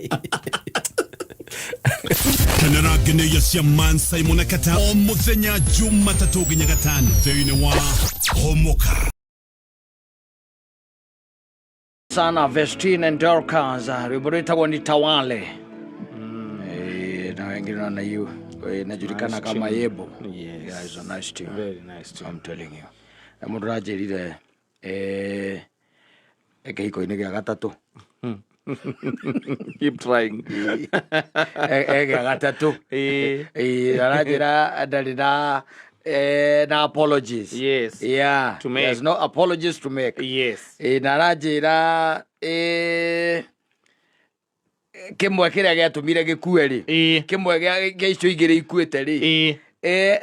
Kenera ngeneia cia Man Simon na Kata o mũthenya Jumatatũ nginya Gatano thĩinĩ wa Homoka. Sana Vestine and Dorcas, rwimbo rwĩtagwo ni Tawale. Na wengine wana hiyo, inajulikana Nice kama tune. Yebo. Yes. Yeah, it's a nice tune. Very nice tune. I'm telling you. Na mũndũ aranjĩrire, kĩhiko-inĩ gĩa gatatũ. Keep trying. Gĩa gatatũ. Aranjĩra ndarĩ na apologies. Yes. Yeah. To make. There's no apologies to make. Yes. Na aranjĩra, kĩmwe kĩrĩa gĩatũmire gĩkue rĩ. Kĩmwe gĩa icio igĩrĩ ikuĩte rĩ.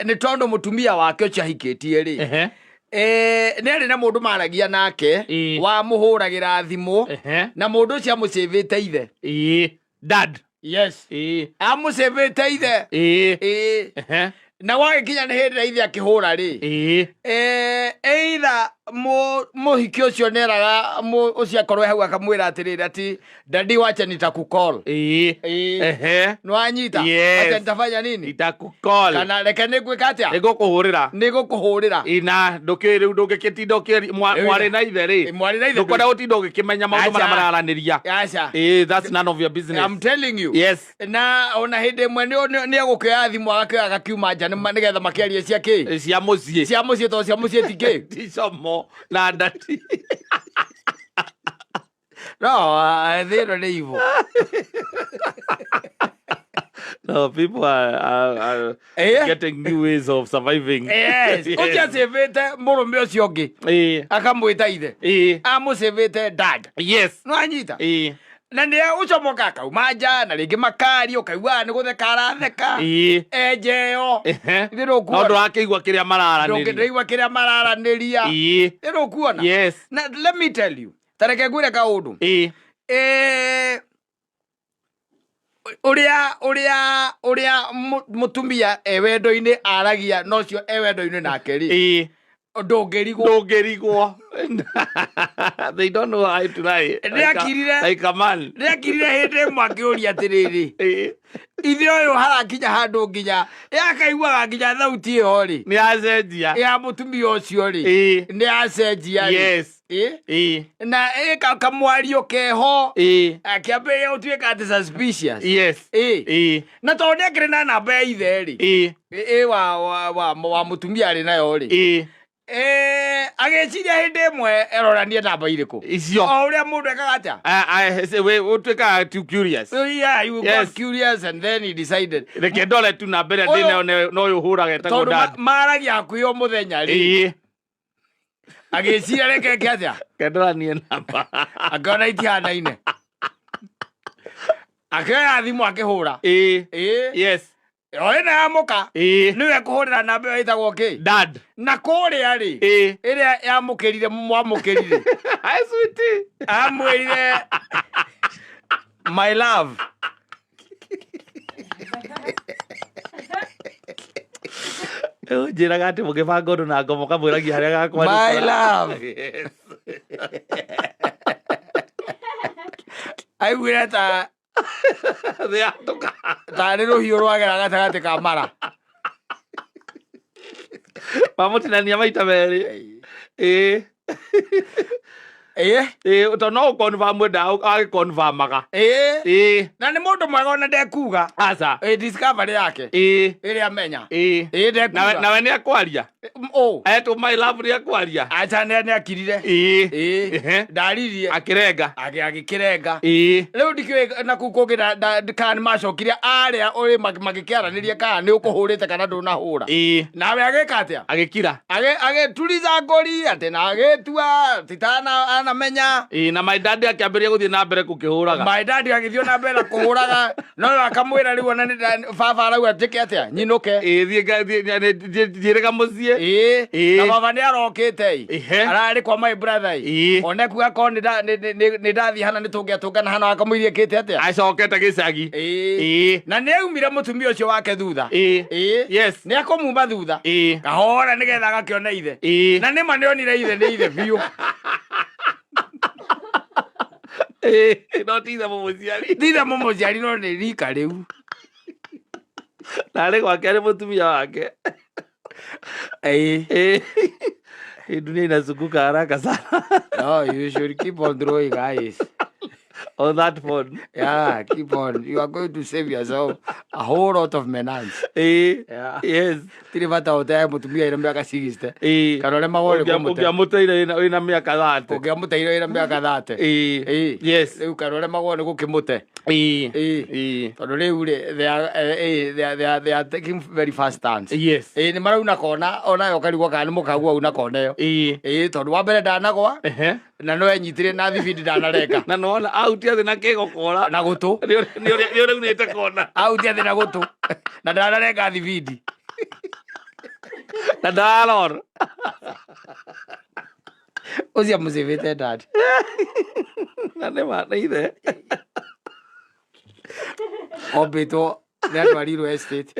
Nĩ tondũ mũtumia wake ũcio ahikĩtie rĩ. Nĩ arĩ na mũndũ maragia nake, wamũhũragĩra thimũ, na mũndũ ũcio amũcĩvĩte ithe. Dad. Yes. Amũcĩvĩte ithe. Na gwagĩkinya nĩ hĩndĩ ĩrĩa ithe akĩhũra rĩ. Either mũhiki ũcio nĩeraga ũcio akorwo hau akamwĩra atĩrĩrĩ ati dadi wacha nitakukol. Nĩwanyita? Yes. Acha nitafanya nini? Nitakukol. Kana reke nĩngwĩka atĩa? Nĩngũkũhũrĩra. Nĩngũkũhũrĩra. Ina ndũkĩũĩ rĩu ndũngĩkĩtinda ũkĩri-, mwarĩ na ithe rĩ. Mwarĩ na ithe Ndũkwenda gũtinda ũgĩkĩmenya maũndũ Acha. marĩa mararanĩria. Acha. That's none of your business. I'm telling you. Yes. Na ona hĩndĩ ĩmwe nĩ egũkĩoya thimũ agakĩoya agakiuma nja nĩgetha makĩarie cia kĩ? Cia mũciĩ. Cia mũciĩ tondũ cia mũciĩ ti kĩ? Ti como na ndati. No, thĩ ĩno nĩ ivo. No, people are getting new ways of surviving. Yes, ũcio acĩvĩte mũrũme ũcio ũngĩ akamwĩta ithe, amũcĩvĩte dad. No anyita. Na nĩ ũcomoka akauma nja na rĩngĩ makaria, ũkaigua nĩ gũtheka aratheka, enjeo. Ithe No ndũkuona. ndũrakĩigua kĩrĩa mararanĩria. Ndũngĩigua kĩrĩa mararanĩria. Ithe ndũkuona. Na let me tell you, ta reke ngwĩre kaũndũ. Ũrĩa mũtumia e wendo-inĩ aragia na ũcio e wendo-inĩ nake rĩ, ndũngĩrigwo. Ndũngĩrigwo. They don't know how to lie. Like a man. Nĩakirire hĩndĩ ĩmwe akĩũria atĩrĩrĩ, ithe ũyũ harakinya handũ nginya yakaiguaga nginya thauti ĩyo rĩ, Nĩ acenjia. ya mũtumia ũcio rĩ, nĩ acenjia rĩ. Na kamwario keho, akĩambĩrĩria gũtuĩka atĩ suspicious. Na tondũ nĩakĩrĩ na namba ya ithe rĩ, wa mũtumia arĩ nayo rĩ, agĩciria hĩndĩ ĩmwe eroranie namba irĩkũ Icio. O ũrĩa mũndũ ekaga atĩa? Ũtuĩkaga too curious. So, yeah, you got curious and then he decided, Reke ndore tu namba ĩrĩa Ũyũ- ndĩ nayo no ũyũ ũhũraga etagwo tondũ dad. maragia hakuhĩ o mũthenya rĩ, agĩciria reke eke atĩa? Kendoranie namba. Akĩona itihanaine, akĩoya thimũ akĩhũra. O ĩno ya mũka, nĩwe kũhũrĩra namba ĩyo ĩtagwo kĩ? Dad. Na kũrĩa rĩ, ĩrĩa yamũkĩrire, mwamũkĩrire. Hi, sweetie. Amwĩrire, "My love." Njĩraga atĩ mũgĩbanga ũndũ na ngoma ũkamwĩragia harĩa gakwa. My love. Aiguire ta Thĩ yatũka. Tarĩ rũhiũ rwagera gatagatĩ ka mara. Mamũtinania maita merĩ. Ĩĩ, tondũ no ũconfirm endaga agĩconfirmaga. Na nĩ mũndũ mwega, ona ndekuga. Aca. Discovery yake ĩrĩa amenya. Ndekuga. Nawe nĩ akwaria. Ũ? Etwo "my love" nĩ akwaria. Aca, nĩ akirire. Ndaririe. Akĩrenga. Agĩkĩrenga. Rĩu ndikĩũĩ na kũu kũngĩ kana nĩ macokire arĩa ũrĩ magĩkĩaranĩria kana nĩ ũkũhũrĩte kana ndũnahũra. Nawe agĩka atĩa? Agĩkira. Agĩturiza ngũri atĩ na agĩtua titana anamenya. Ĩĩ, na my dad akĩambĩrĩria gũthiĩ na mbere gũkĩhũraga. My dad agĩthiĩ na mbere na kũhũraga, no akamwĩra rĩu ona baba arauga njĩke atĩa, nyinũke. Ĩĩ, thiĩ thiĩrĩga mũciĩ. Na baba nĩ arokĩte ĩ. Ararĩ kwa my brother ĩ. One kuga korwo nĩ ndathiĩ hana nĩ tũngĩatũngana hana, akamũirie kĩte atĩa? Acokete gĩcagi. Na nĩ aumire mũtumia ũcio wake thutha. Nĩ akũmuma thutha kahora nĩgetha agakĩona ithe. Na nĩma nĩ onire ithe, nĩ ithe biũ. Ĩĩ, no ti ithe mũmũciari. Ti ithe mũmũciari, no nĩ rika rĩu. Na arĩ gwake arĩ mũtumia wake. Ĩĩ. Hii dunia inazunguka haraka sana. No, you should keep on throwing eyes. On that phone. Yeah, keep on. You are going to save yourself a whole lot of menance. Yeah. Tirĩ bata ũteage mũtumia ĩna mĩaka 60. Kana ũrĩa magũrĩ kũmũte. Ũngĩamũteire wĩna mĩaka 30. Ũngĩamũteire wĩna mĩaka 30. Rĩu kana ũrĩa magũrĩ nĩ gũkĩmũte. Tondũ rĩu rĩ, they are taking very fast turns. Ĩĩ, nĩ marauna kona onayo ũkarigwo kana nĩ mũkagu auna kona ĩyo. Ĩĩ, tondũ wa mbere ndanagwa na no enyitire na thibindi ndanarenga. Na nĩwona autia thĩ na kĩgokora. Na gũtũ. Nĩ ũraunĩte kona. Autia thĩ na gũtũ na ndanarenga thibindi. Na ndarora. Ũcio amũcĩvĩte dad. Na nĩ ma nĩ ithe. Ombĩtwo nĩ atwarirwo estate.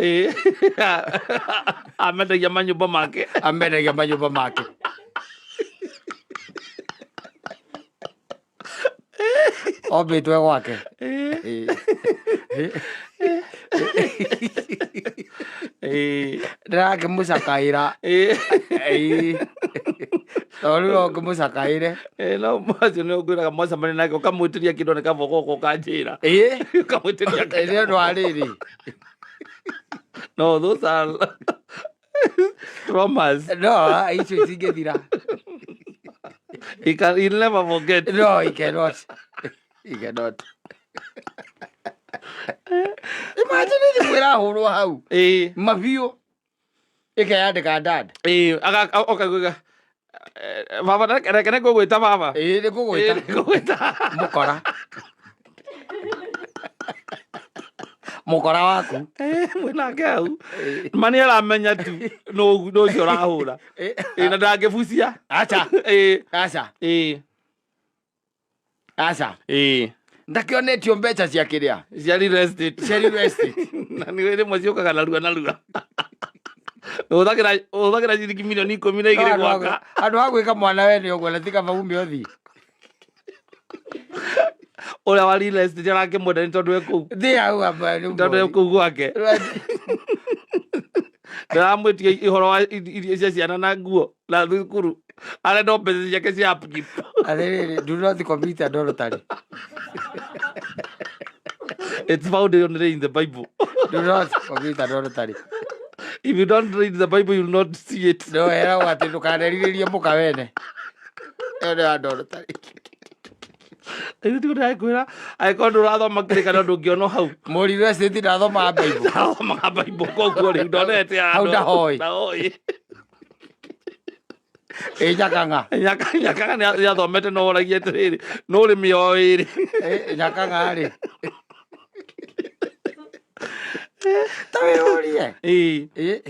Amendagia manyũmba make. Amendagia manyũmba make. Ombĩtwo gwake. Ndĩrakĩmũcakaĩra. Tondũ rĩu no ngĩmũcakaĩre. No macio nĩ ũngwĩraga mwacemania nake ũkamwĩtĩria kĩndũ nĩ kaba ũgoka ũkanjĩra. Ũkamwĩtĩria. Nĩ ũndũ wa rĩrĩ. No, those are traumas. No, icio itingĩthira. He'll never forget. No, he cannot. He cannot. Imagine thimũ ĩrahũrwo hau mabiũ ĩkeyandĩka dad. Ĩĩ, okaguga baba, reke nĩ ngũgwĩta baba. Ĩĩ, nĩ ngũgwĩta. Ĩĩ, nĩ ngũgwĩta. Mũkora. Mũkora waku. Mwĩnake hau ma nĩ aramenya tu nũ nũ ũcio ũrahũra. Ĩĩ, na ndangĩbucia. Aca. Ĩĩ. Aca. Ĩĩ. Aca. Ĩĩ. Ndakĩonetio mbeca cia kĩrĩa? Cia real estate. Cia real estate. Na nĩ rĩmwe ciũkaga narua narua. Ũhũthagĩra ciringi mirioni 12 gwaka. Andũ a gwĩka mwana wene ũguo na ti kaba ume ũthiĩ. Ũrĩa wa real estate arakĩmwenda nĩ tondũ e kũu. Thiĩ hau amba nĩ Tondũ e kũu gwake. Ndaramwĩtia ũhoro wa irio cia ciana na nguo na thukuru. Arenda o mbeca ciake cia upkeep. Atĩrĩrĩ, do not commit adultery. It's found only in the Bible. Do not commit adultery. If you don't read the Bible, you'll not see it. No, eragwo atĩ ndũkanerirĩrie mũka wene. Ĩyo nĩ adultery. Rĩu tiguo ndĩrakwĩra, angĩkorwo ndũrathoma kĩrĩkanĩro ndũngĩona hau. Mũriũ estate ndathomaga Bible. Ndathomaga Bible koguo rĩu ndonete handũ. Hau ndahoi. Ndahoi. Ĩ Nyakang'a. Nyakang'a nĩ athomete no oragia atĩrĩrĩ, no ũrĩmi o ĩrĩ. Ĩ Nyakang'a rĩ. Ta wĩyũrie. Ĩĩ. Ĩ.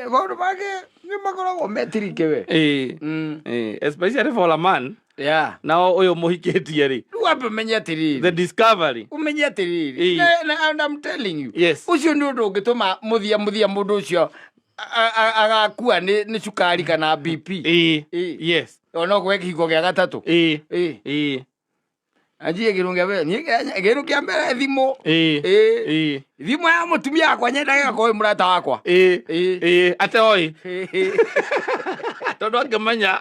Maũndũ mangĩ nĩ makoragwo metirike we. Ĩĩ. Ĩĩ. Especially for a man. Yeah. Nao ũyũ mũhikĩtie rĩ. Rĩu wambe ũmenye atĩrĩrĩ. The discovery. Ũmenye atĩrĩrĩ. Ĩĩ. And I'm telling you. Yes. Ũcio nĩ ũndũ ũngĩtũma mũthia mũthia mũndũ ũcio agakua nĩ cukari kana BP. Ĩĩ. Ĩĩ. Yes. Ona ũkwe kĩhingo gĩa gatatũ. Ĩĩ. Ĩĩ. Ĩĩ. Anjie kĩndũ kĩa mbere, niĩ kĩndũ kĩa mbere thimũ. Ĩĩ. Ĩĩ. Ĩĩ. Thimũ ya mũtumia wakwa nyendaga ĩgakorwo ĩ mũrata wakwa. Ĩĩ. Ĩĩ. Ĩĩ. Ate oĩ. Ĩĩ. Tondũ angĩmenya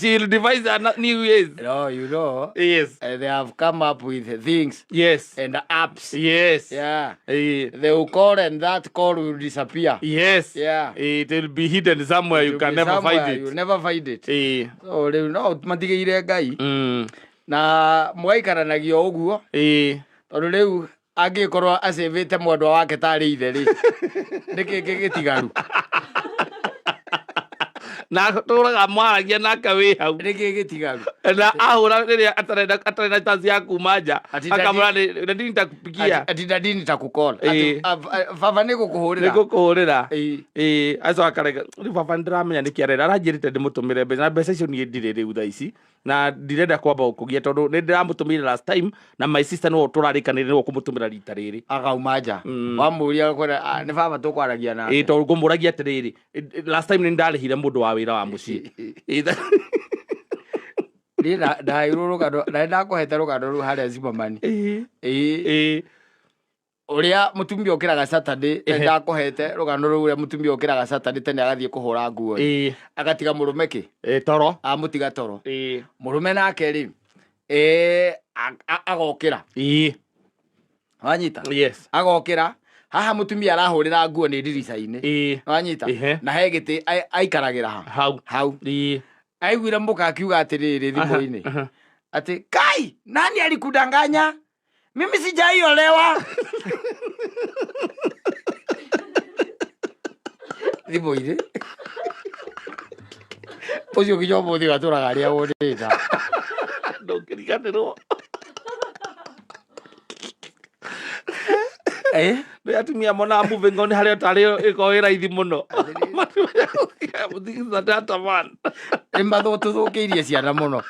she will devise a new ways. No, you know, Yes. they have come up with things Yes. and apps. Yes. Yeah. Ĩĩ. They will call and that call will disappear. Yes. Yeah. It will be hidden somewhere you It will can be never somewhere, find You'll it. never find it. Ĩĩ. So rĩu no matigĩire Ngai na mũgaikaranagia o ũguo tondũ rĩu angĩkorwo acĩvĩte mwendwa wake tarĩ ithe rĩ, nĩkĩ gĩtigaru? Na tũraga mwaragia nake wĩ hau. Nĩkĩ gĩtigaru? Na ahũra rĩrĩa atarĩ na chance ya kuma nja Ati akamwĩra daddy nitakupigia. Ati daddy nitakucall. Ati, Ĩĩ. baba nĩgũkũhũrĩra. Nĩngũkũhũrĩra. Ĩĩ. Ĩĩ, acoka akarega rĩu baba nĩndĩramenya nĩkĩ arenda, aranjĩrĩte ndĩmũtũmĩre mbeca na mbeca icio niĩ ndirĩ rĩu thaa ici na ndirenda kwamba gũkũgia tondũ nĩ ndĩramũtũmĩire last time na my sister nĩwe tũrarĩkanĩire nĩwe ũkũmũtũmĩra rita rĩrĩ. Akauma nja. Wamũria agakwĩra, "Ah, nĩ baba tũkwaragia nake." Ĩĩ, tondũ ngũmũragia atĩrĩrĩ, last time nĩ ndarĩhire mũndũ wa wĩra wa mũciĩ. Ĩĩ, Niĩ ndaheirwo rũgano, na nĩ ndakũhete rũgano rũu harĩa Zimmerman. Ĩĩ. Ĩĩ. Ĩĩ. Ũrĩa mũtumia ũkĩraga Saturday, nĩ ndakũhete rũgano rũu ũrĩa mũtumia ũkĩraga Saturday tene agathiĩ kũhũra nguo. Ĩĩ. Agatiga mũrũme kĩ? Ĩĩ, toro. Amũtiga toro. Ĩĩ. Mũrũme nake rĩ, agokĩra. Ĩĩ. Wanyita? Yes. Agokĩra. Haha mũtumia arahũrĩra nguo nĩ ndirica-inĩ. Ĩĩ. Wanyita? Ĩhe. Na he gĩtĩ aikaragĩra ha? Hau. Hau. Ĩĩ. Aiguire mũka akiuga atĩrĩrĩ thimũ-inĩ. Atĩ, Kai, nani alikudanganya? Mimi sijaiolewa. Thimũ-inĩ. Ũcio nginya ũmũthĩ atũraga arĩa wonĩta. Ndũngĩriganĩrwo. Nĩ atumia monaga moving on harĩa ũtarĩ ĩkorwo ĩ raithi mũno. Nĩ mathũtũthũkĩirie ciana mũno.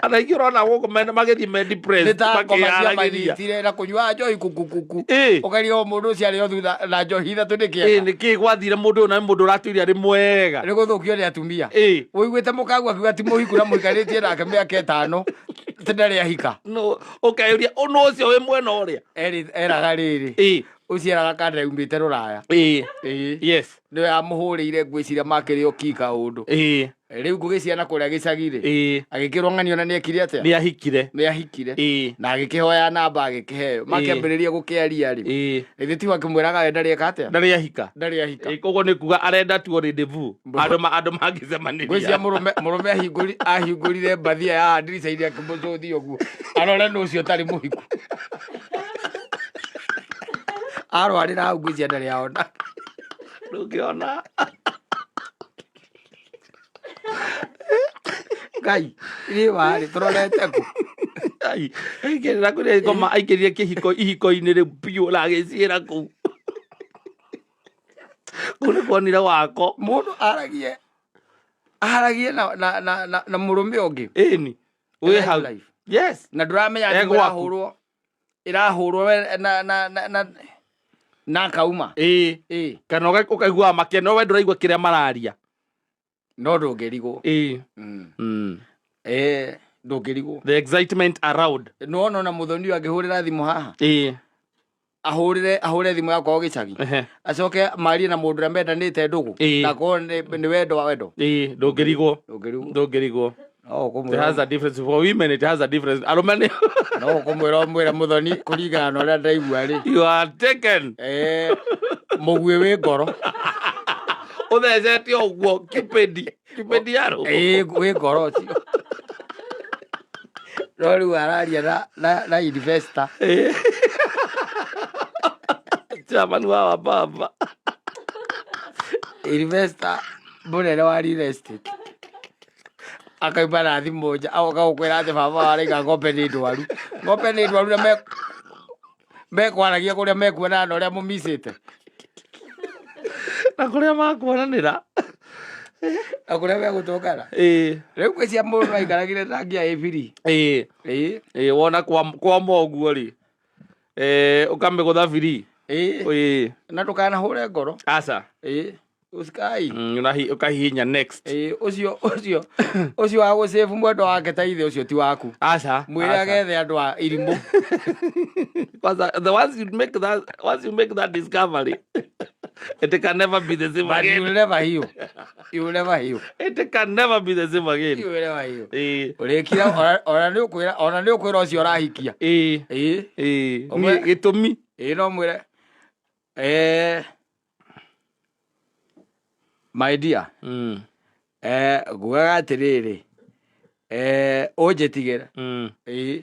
Andũ aingĩ ũrona gũkũ magĩthiĩ me depressed, Nĩ ta ngoma cia makĩyaragĩria. manyitire na kũnyua njohi kukukuku. Ĩĩ. Ũkaria o mũndũ ũcio arĩ o thutha na njohi ithatũ nĩ Ĩĩ, kĩega. nĩkĩ gwathire mũndũ ũyũ na nĩ mũndũ ũratũire arĩ mwega. Nĩ gũthũkio nĩ atumia. Ĩĩ. Ũiguĩte mũkagu akiuga ti mũhiku na mũikarĩtie nake mĩaka ĩtano ti ndarĩ ahika. No, ũkeyũria ũnũ ũcio wĩ mwena ũrĩa. Eraga rĩrĩ. Ĩĩ. Ũciaraga kanda yumĩte rũraya. Ĩĩ. Ĩĩ. Yes. Nĩwe yamũhũrĩire, ngwĩciria makĩrĩ o ki kaũndũ. Rĩu ngũgĩciana kũrĩa gĩcagi rĩ, agĩkĩrwo ng'ani ona nĩekire atĩa? Nĩ ahikire. Nĩ ahikire. Na agĩkĩhoya namba, agĩkĩheo, makĩambĩrĩria gũkĩaria rĩ, githĩ tiwe akĩmwĩraga we ndarĩ eka atĩa? Ndarĩ ahika. Ndarĩ ahika. Ĩĩ, koguo nĩ kuga arenda tu rendezvous, andũ Ngwĩciria mangĩcemanĩria. Mũrũme ahingũrire mbathia ya ndirica-inĩ, akĩmũcũthia ũguo arore nũ ũcio ũtarĩ mũhiku. Arwarĩra hau, ngwĩciria ndarĩ aona. Ndũngĩona. Ngai niĩ warĩ tũrorete kũ? Ai, aingĩrĩra kũrĩa ngoma, aingĩrire kĩhiko ihiko-inĩ rĩu biũ na agĩciĩra kũu. Kũu nĩ kuonire wako. Mũndũ aragie na mũrũme ũngĩ. Ĩni wĩ hau. Life. Yes. Na ndũramenya E thimũ gwaku. Ĩrahũrwo we na akauma. Ĩĩ. Kana ũkaiguaga makĩa, no we ndũraigua kĩrĩa mararia. No ndũngĩrigwo. Ĩĩ. Ndũngĩrigwo. The excitement around. Nĩwona ona mũthoni ũyũ angĩhũrĩra thimũ haha, ahũrĩre thimũ yakwa o gĩcagi, acoke marie na mũndũ ũrĩa mendanĩte ndũgũ, na akorwo nĩ wendo wa wendo. Ĩĩ, ndũngĩrigwo. Ndũngĩrigwo. Ndũngĩrigwo. No It ũkũmwĩra. has a difference for women, it has a difference. Arũme nĩ No ũkũmwĩra, ũmwĩre, mũthoni, kũringana na ũrĩa ndaigua rĩ, You are taken. Mũguĩ wĩ ngoro. Ũthecete ũguo Cupid, Cupid yarũ. Ĩĩ, wĩ ngoro ũcio. No rĩu araria na investor. Chairman wa baba. Investor mũnene wa real estate akauma na thimũ nja, agoka gũkwĩra atĩ baba waraiga ng'ombe nĩ ndwaru, ng'ombe nĩ ndwaru, na mekwaragia kũrĩa mekuonana na ũrĩa mũmicĩte. Na kũrĩa makuonanĩra. Na kũrĩa megũtũngana. Rĩu ngwĩciria mũndũ no aikaragire na ngia ĩbiri. Ĩĩ. Ĩĩ. Wona kwama ũguo rĩ, ũkamĩgũtha biri. Ĩĩ. Na ndũkanahũre ngoro. Aca. Ĩĩ, usikai. Ũkahihinya next. Ĩĩ, ũcio wa gũcĩbu mwendwa wake ta ithe, ũcio ti waku. Aca. Mwĩre Aca. agethe andũ a irimũ. Kwanza, the once you make that once you make that discovery, it can never be the same But you again. will never heal, you will never heal. It can never be the same again. You will never heal. Ĩĩ. Ũrĩkira ona nĩ ũkwĩra ũcio ũrahikia. Ĩĩ. Ĩĩ. Ĩĩ. Ũmwe- Gĩtũmi. Ĩĩ, no mwĩre, my dear, ngugaga atĩrĩrĩ, ũnjĩtigĩre. Ĩĩ,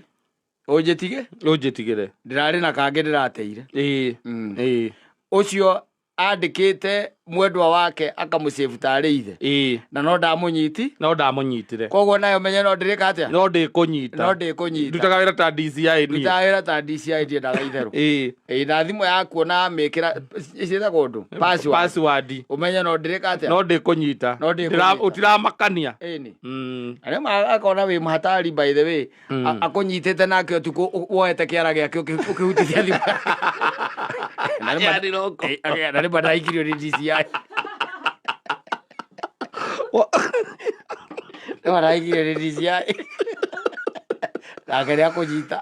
ũnjĩtige. Ũnjĩtigĩre. Ndĩrarĩ na kangĩ ndĩrateire. Ĩĩ. Ũcio andĩkĩte mwendwa wake akamũcĩbu tarĩ ithe, Ĩĩ. na no ndamũnyiti. No ndamũnyitire. Koguo nayo menye no ndĩrĩka atĩa? No ndĩkũnyita. No ndĩkũnyita. Ndutaga wĩra ta DCI niĩ. Ndutaga wĩra ta DCI, ndiendaga itherũ. Ĩĩ. Ĩĩ, na thimũ yaku ona mĩkĩra ciĩtagwo ũndũ password, Password. Ũmenye no ndĩrĩka atĩa? No ndĩkũnyita. No ndĩkũnyita. Ũtiramakania. Ĩni. Na Rĩmwe akona wĩ hatari, by the way. Akũnyitĩte nake ũtukũ woete kĩara gĩake ũkĩhutithia thimũ. Na rĩmwe- Yani roko. Ĩ, na rĩmwe ndaikirio nĩ DCI. Rĩmwe ndaikirio nĩ DCI, nake nĩ akũnyita.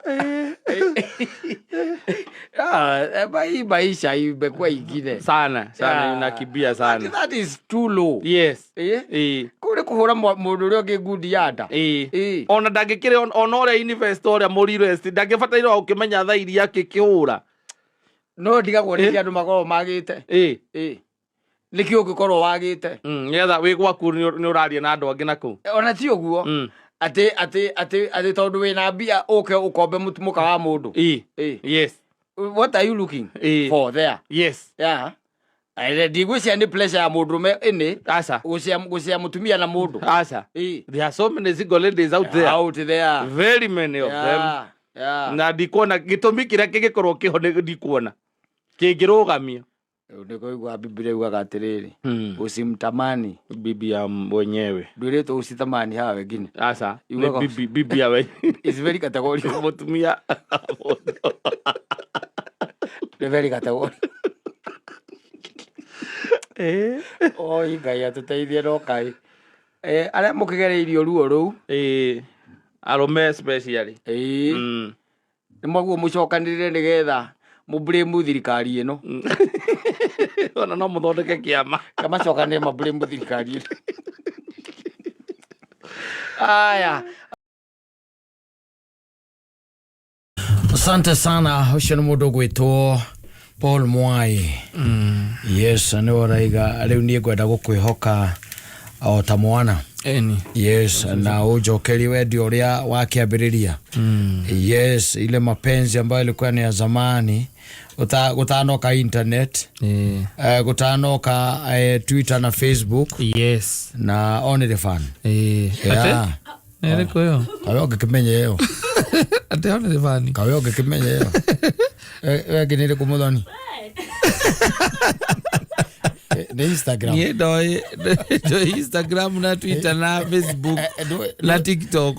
Ah, hii maisha imekuwa ingine. Sana sana. Yeah. Inakimbia sana. That is too low. Yes. Ĩ? Ĩĩ. Kũu nĩ kũhũra mũndũ ũrĩa ũngĩ ngundi ya nda. Ĩĩ. Ĩĩ. Ona ndangĩkĩrĩ ona ũrĩa investor ũrĩa mũrire ndangĩbataire o ũkĩmenya thaa iria akĩkĩhũra. No ndigagwo nĩkĩ andũ makoragwo magĩte. Ĩĩ. Ĩ, nĩkĩ ũngĩkorwo wagĩte? Nĩgetha wĩ gwaku nĩ ũraria na andũ angĩ na kũu. Ona ti ũguo, atĩ tondũ wĩna mbia ũke ũkombe mũka wa mũndũ. Ĩĩ. Ĩ. Yes. What are you looking Ĩĩ. for there? Yes. Yeah. Ndigwĩciria nĩ pleasure ya mũndũrũme ĩnĩ Aca. gũcea mũtumia na mũndũ. Aca. Ĩ. There are so many single ladies out there. Out there. Very many of them. Yeah. Na ndikuona gĩtũmi kĩrĩa kĩngĩkorwo kĩho, nĩ ndikuona kĩngĩrũgamia. Rĩu nĩ kũigua Biblia yugaga atĩrĩrĩ, usimtamani bibi ya mwenyewe. Ndwĩrĩtwo usitamani hawa wengine. Aca, nĩ bibi ya we. It's very categorical. Mũtumia. Nĩ very categorical. Oi Ngai atũteithie, no kaĩ arĩa mũkĩgereirio ruo rũu. Ĩĩ, arũme especially. Ĩĩ. Nĩ mwaguo mũcokanĩrĩre nĩgetha Mũblame thirikari ĩno. Ona no mũthondeke kĩama. Kamacokanĩre mablame thirikari ĩno. Aya. Asante sana, ũcio nĩ mũndũ ũgwĩtwo Paul Mwai. Yes, nĩ ũraiga rĩu niĩ ngwenda gũkwĩhoka o ta mwana. Eni. Yes, na ũnjokerie wendi ũrĩa wakĩambĩrĩria. Yes, ile mapenzi ambayo ilikuwa ni ya zamani gũtanoka internet, Eh. gũtanoka Twitter na Facebook Yes. na only fan. Eh. Yeah. Ate? Nĩ ĩrĩkũ ĩyo? Kawe ũngĩkĩmenya ĩyo. Ate only fan. Kawe ũngĩkĩmenya ĩyo. We ĩngĩ nĩ ĩrĩkũ mũthoni? Nĩ Instagram. Niĩ ndoĩ ndoĩ Instagram na Twitter na Facebook na TikTok.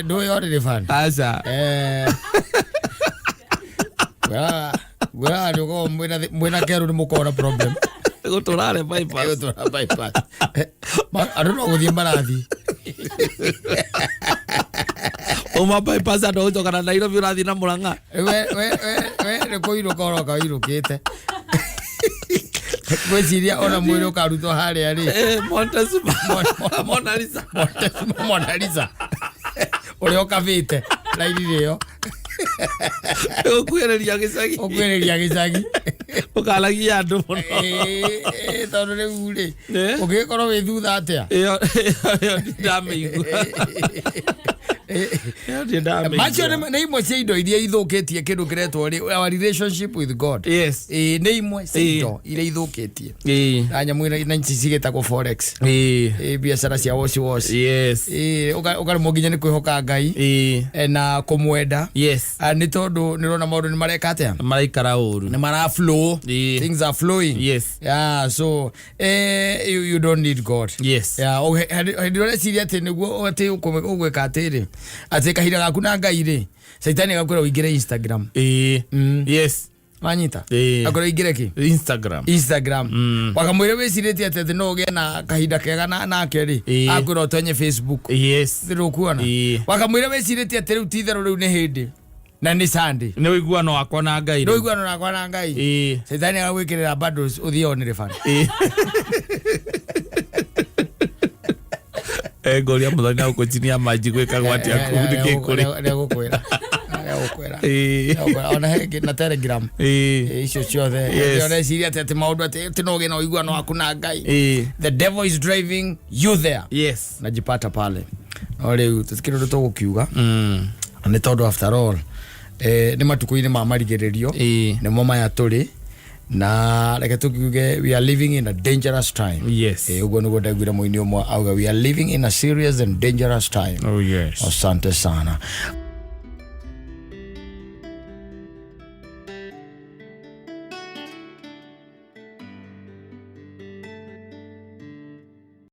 Ndũĩ only fan? Aca. Ngwĩraga nĩ ũkoragwo mwĩna kerũ nĩ mũkoragwo na problem. Gũtũrare bypass. Gũtũra bypass. Andũ no gũthiĩ marathiĩ. Uma bypass andũ gũcoka na Nairobi ũrathiĩ na Mũrang'a. We nĩ kũinũka ũroka ũinũkĩte. Ngwĩciria ona mwĩrĩ ũkarutwo harĩa rĩ. Montezuma. Mona Lisa. Mona Lisa. Ũrĩa ũkabĩte raini ĩyo. Ũkuhĩrĩria gĩcagi. Ũkuhĩrĩria gĩcagi. Ũkaragia andũ mũno. Tondũ rĩu rĩ, ũngĩgĩkorwo wĩ thutha atĩa? Ĩyo ĩyo ndamĩigua. Ĩyo ndirĩ ndamĩigua. Macio nĩ imwe cia indo iria ithũkĩtie kĩndũ kĩretwo rĩ our relationship with God. Yes. Ĩĩ, nĩ imwe cia indo iria ithũkĩtie. Na nyamũ ina ici cigĩtagwo forex. Ĩĩ, biacara cia woci woci. Yes. Ĩĩ, ũkaremwo nginya nĩ kwĩhoka Ngai. Na kũmwenda. Yes. Nĩ tondũ nĩ ũrona maũndũ nĩ mareka atĩa? Maraikara ũru. Nĩ mara flow. Things are flowing. Yes. Yeah, so you don't need God. Yes. Yeah, hĩndĩ ĩrĩa ũreciria atĩ nĩguo atĩ ũgwĩka atĩrĩ, atĩ kahinda gaku na Ngai rĩ, caitani agakwĩra ũingĩre Instagram. Yes. Wanyita? Ĩĩ. Akwĩra ũingĩre kĩ? Instagram. Instagram. Wakamwĩra wĩcirĩtie atĩ no ũgĩe na kahinda kega nake rĩ, akwĩra ũtonye Facebook. Yes. Ndũkuona? Wakamwĩra wĩcirĩtie atĩ rĩu ti itherũ rĩu nĩ hĩndĩ na nĩ Sunday. Nĩ ũiguano wakwa na Ngai. Nĩ ũiguano wakwa na Ngai. Caitani agagwĩkĩrĩra bundles ũthiĩ onere bana. Ngoria mũthoni na gũkũ chini ya maji gwĩkagwo atĩa kũu nĩkĩ kũrĩ? Nĩegũkwĩra. Nĩegũkwĩra. Ona hengĩ na Telegram. Icio ciothe. Ũreciria atĩ maũndũ atĩ no ũgĩe na ũiguano waku na Ngai. The devil is driving you there. Yes. Najipata pale. No rĩu tũtikĩrĩ ũndũ tũgũkiuga. Nĩ tondũ after all nĩ matukũ-inĩ ma marigĩrĩrio. Nĩmo maya tũrĩ. Na reke tukiuge we are living in a dangerous time. Yes. Ũguo nĩguo ndaiguire mũini ũmwe auga we are living in a serious and dangerous time. Oh yes. Asante sana.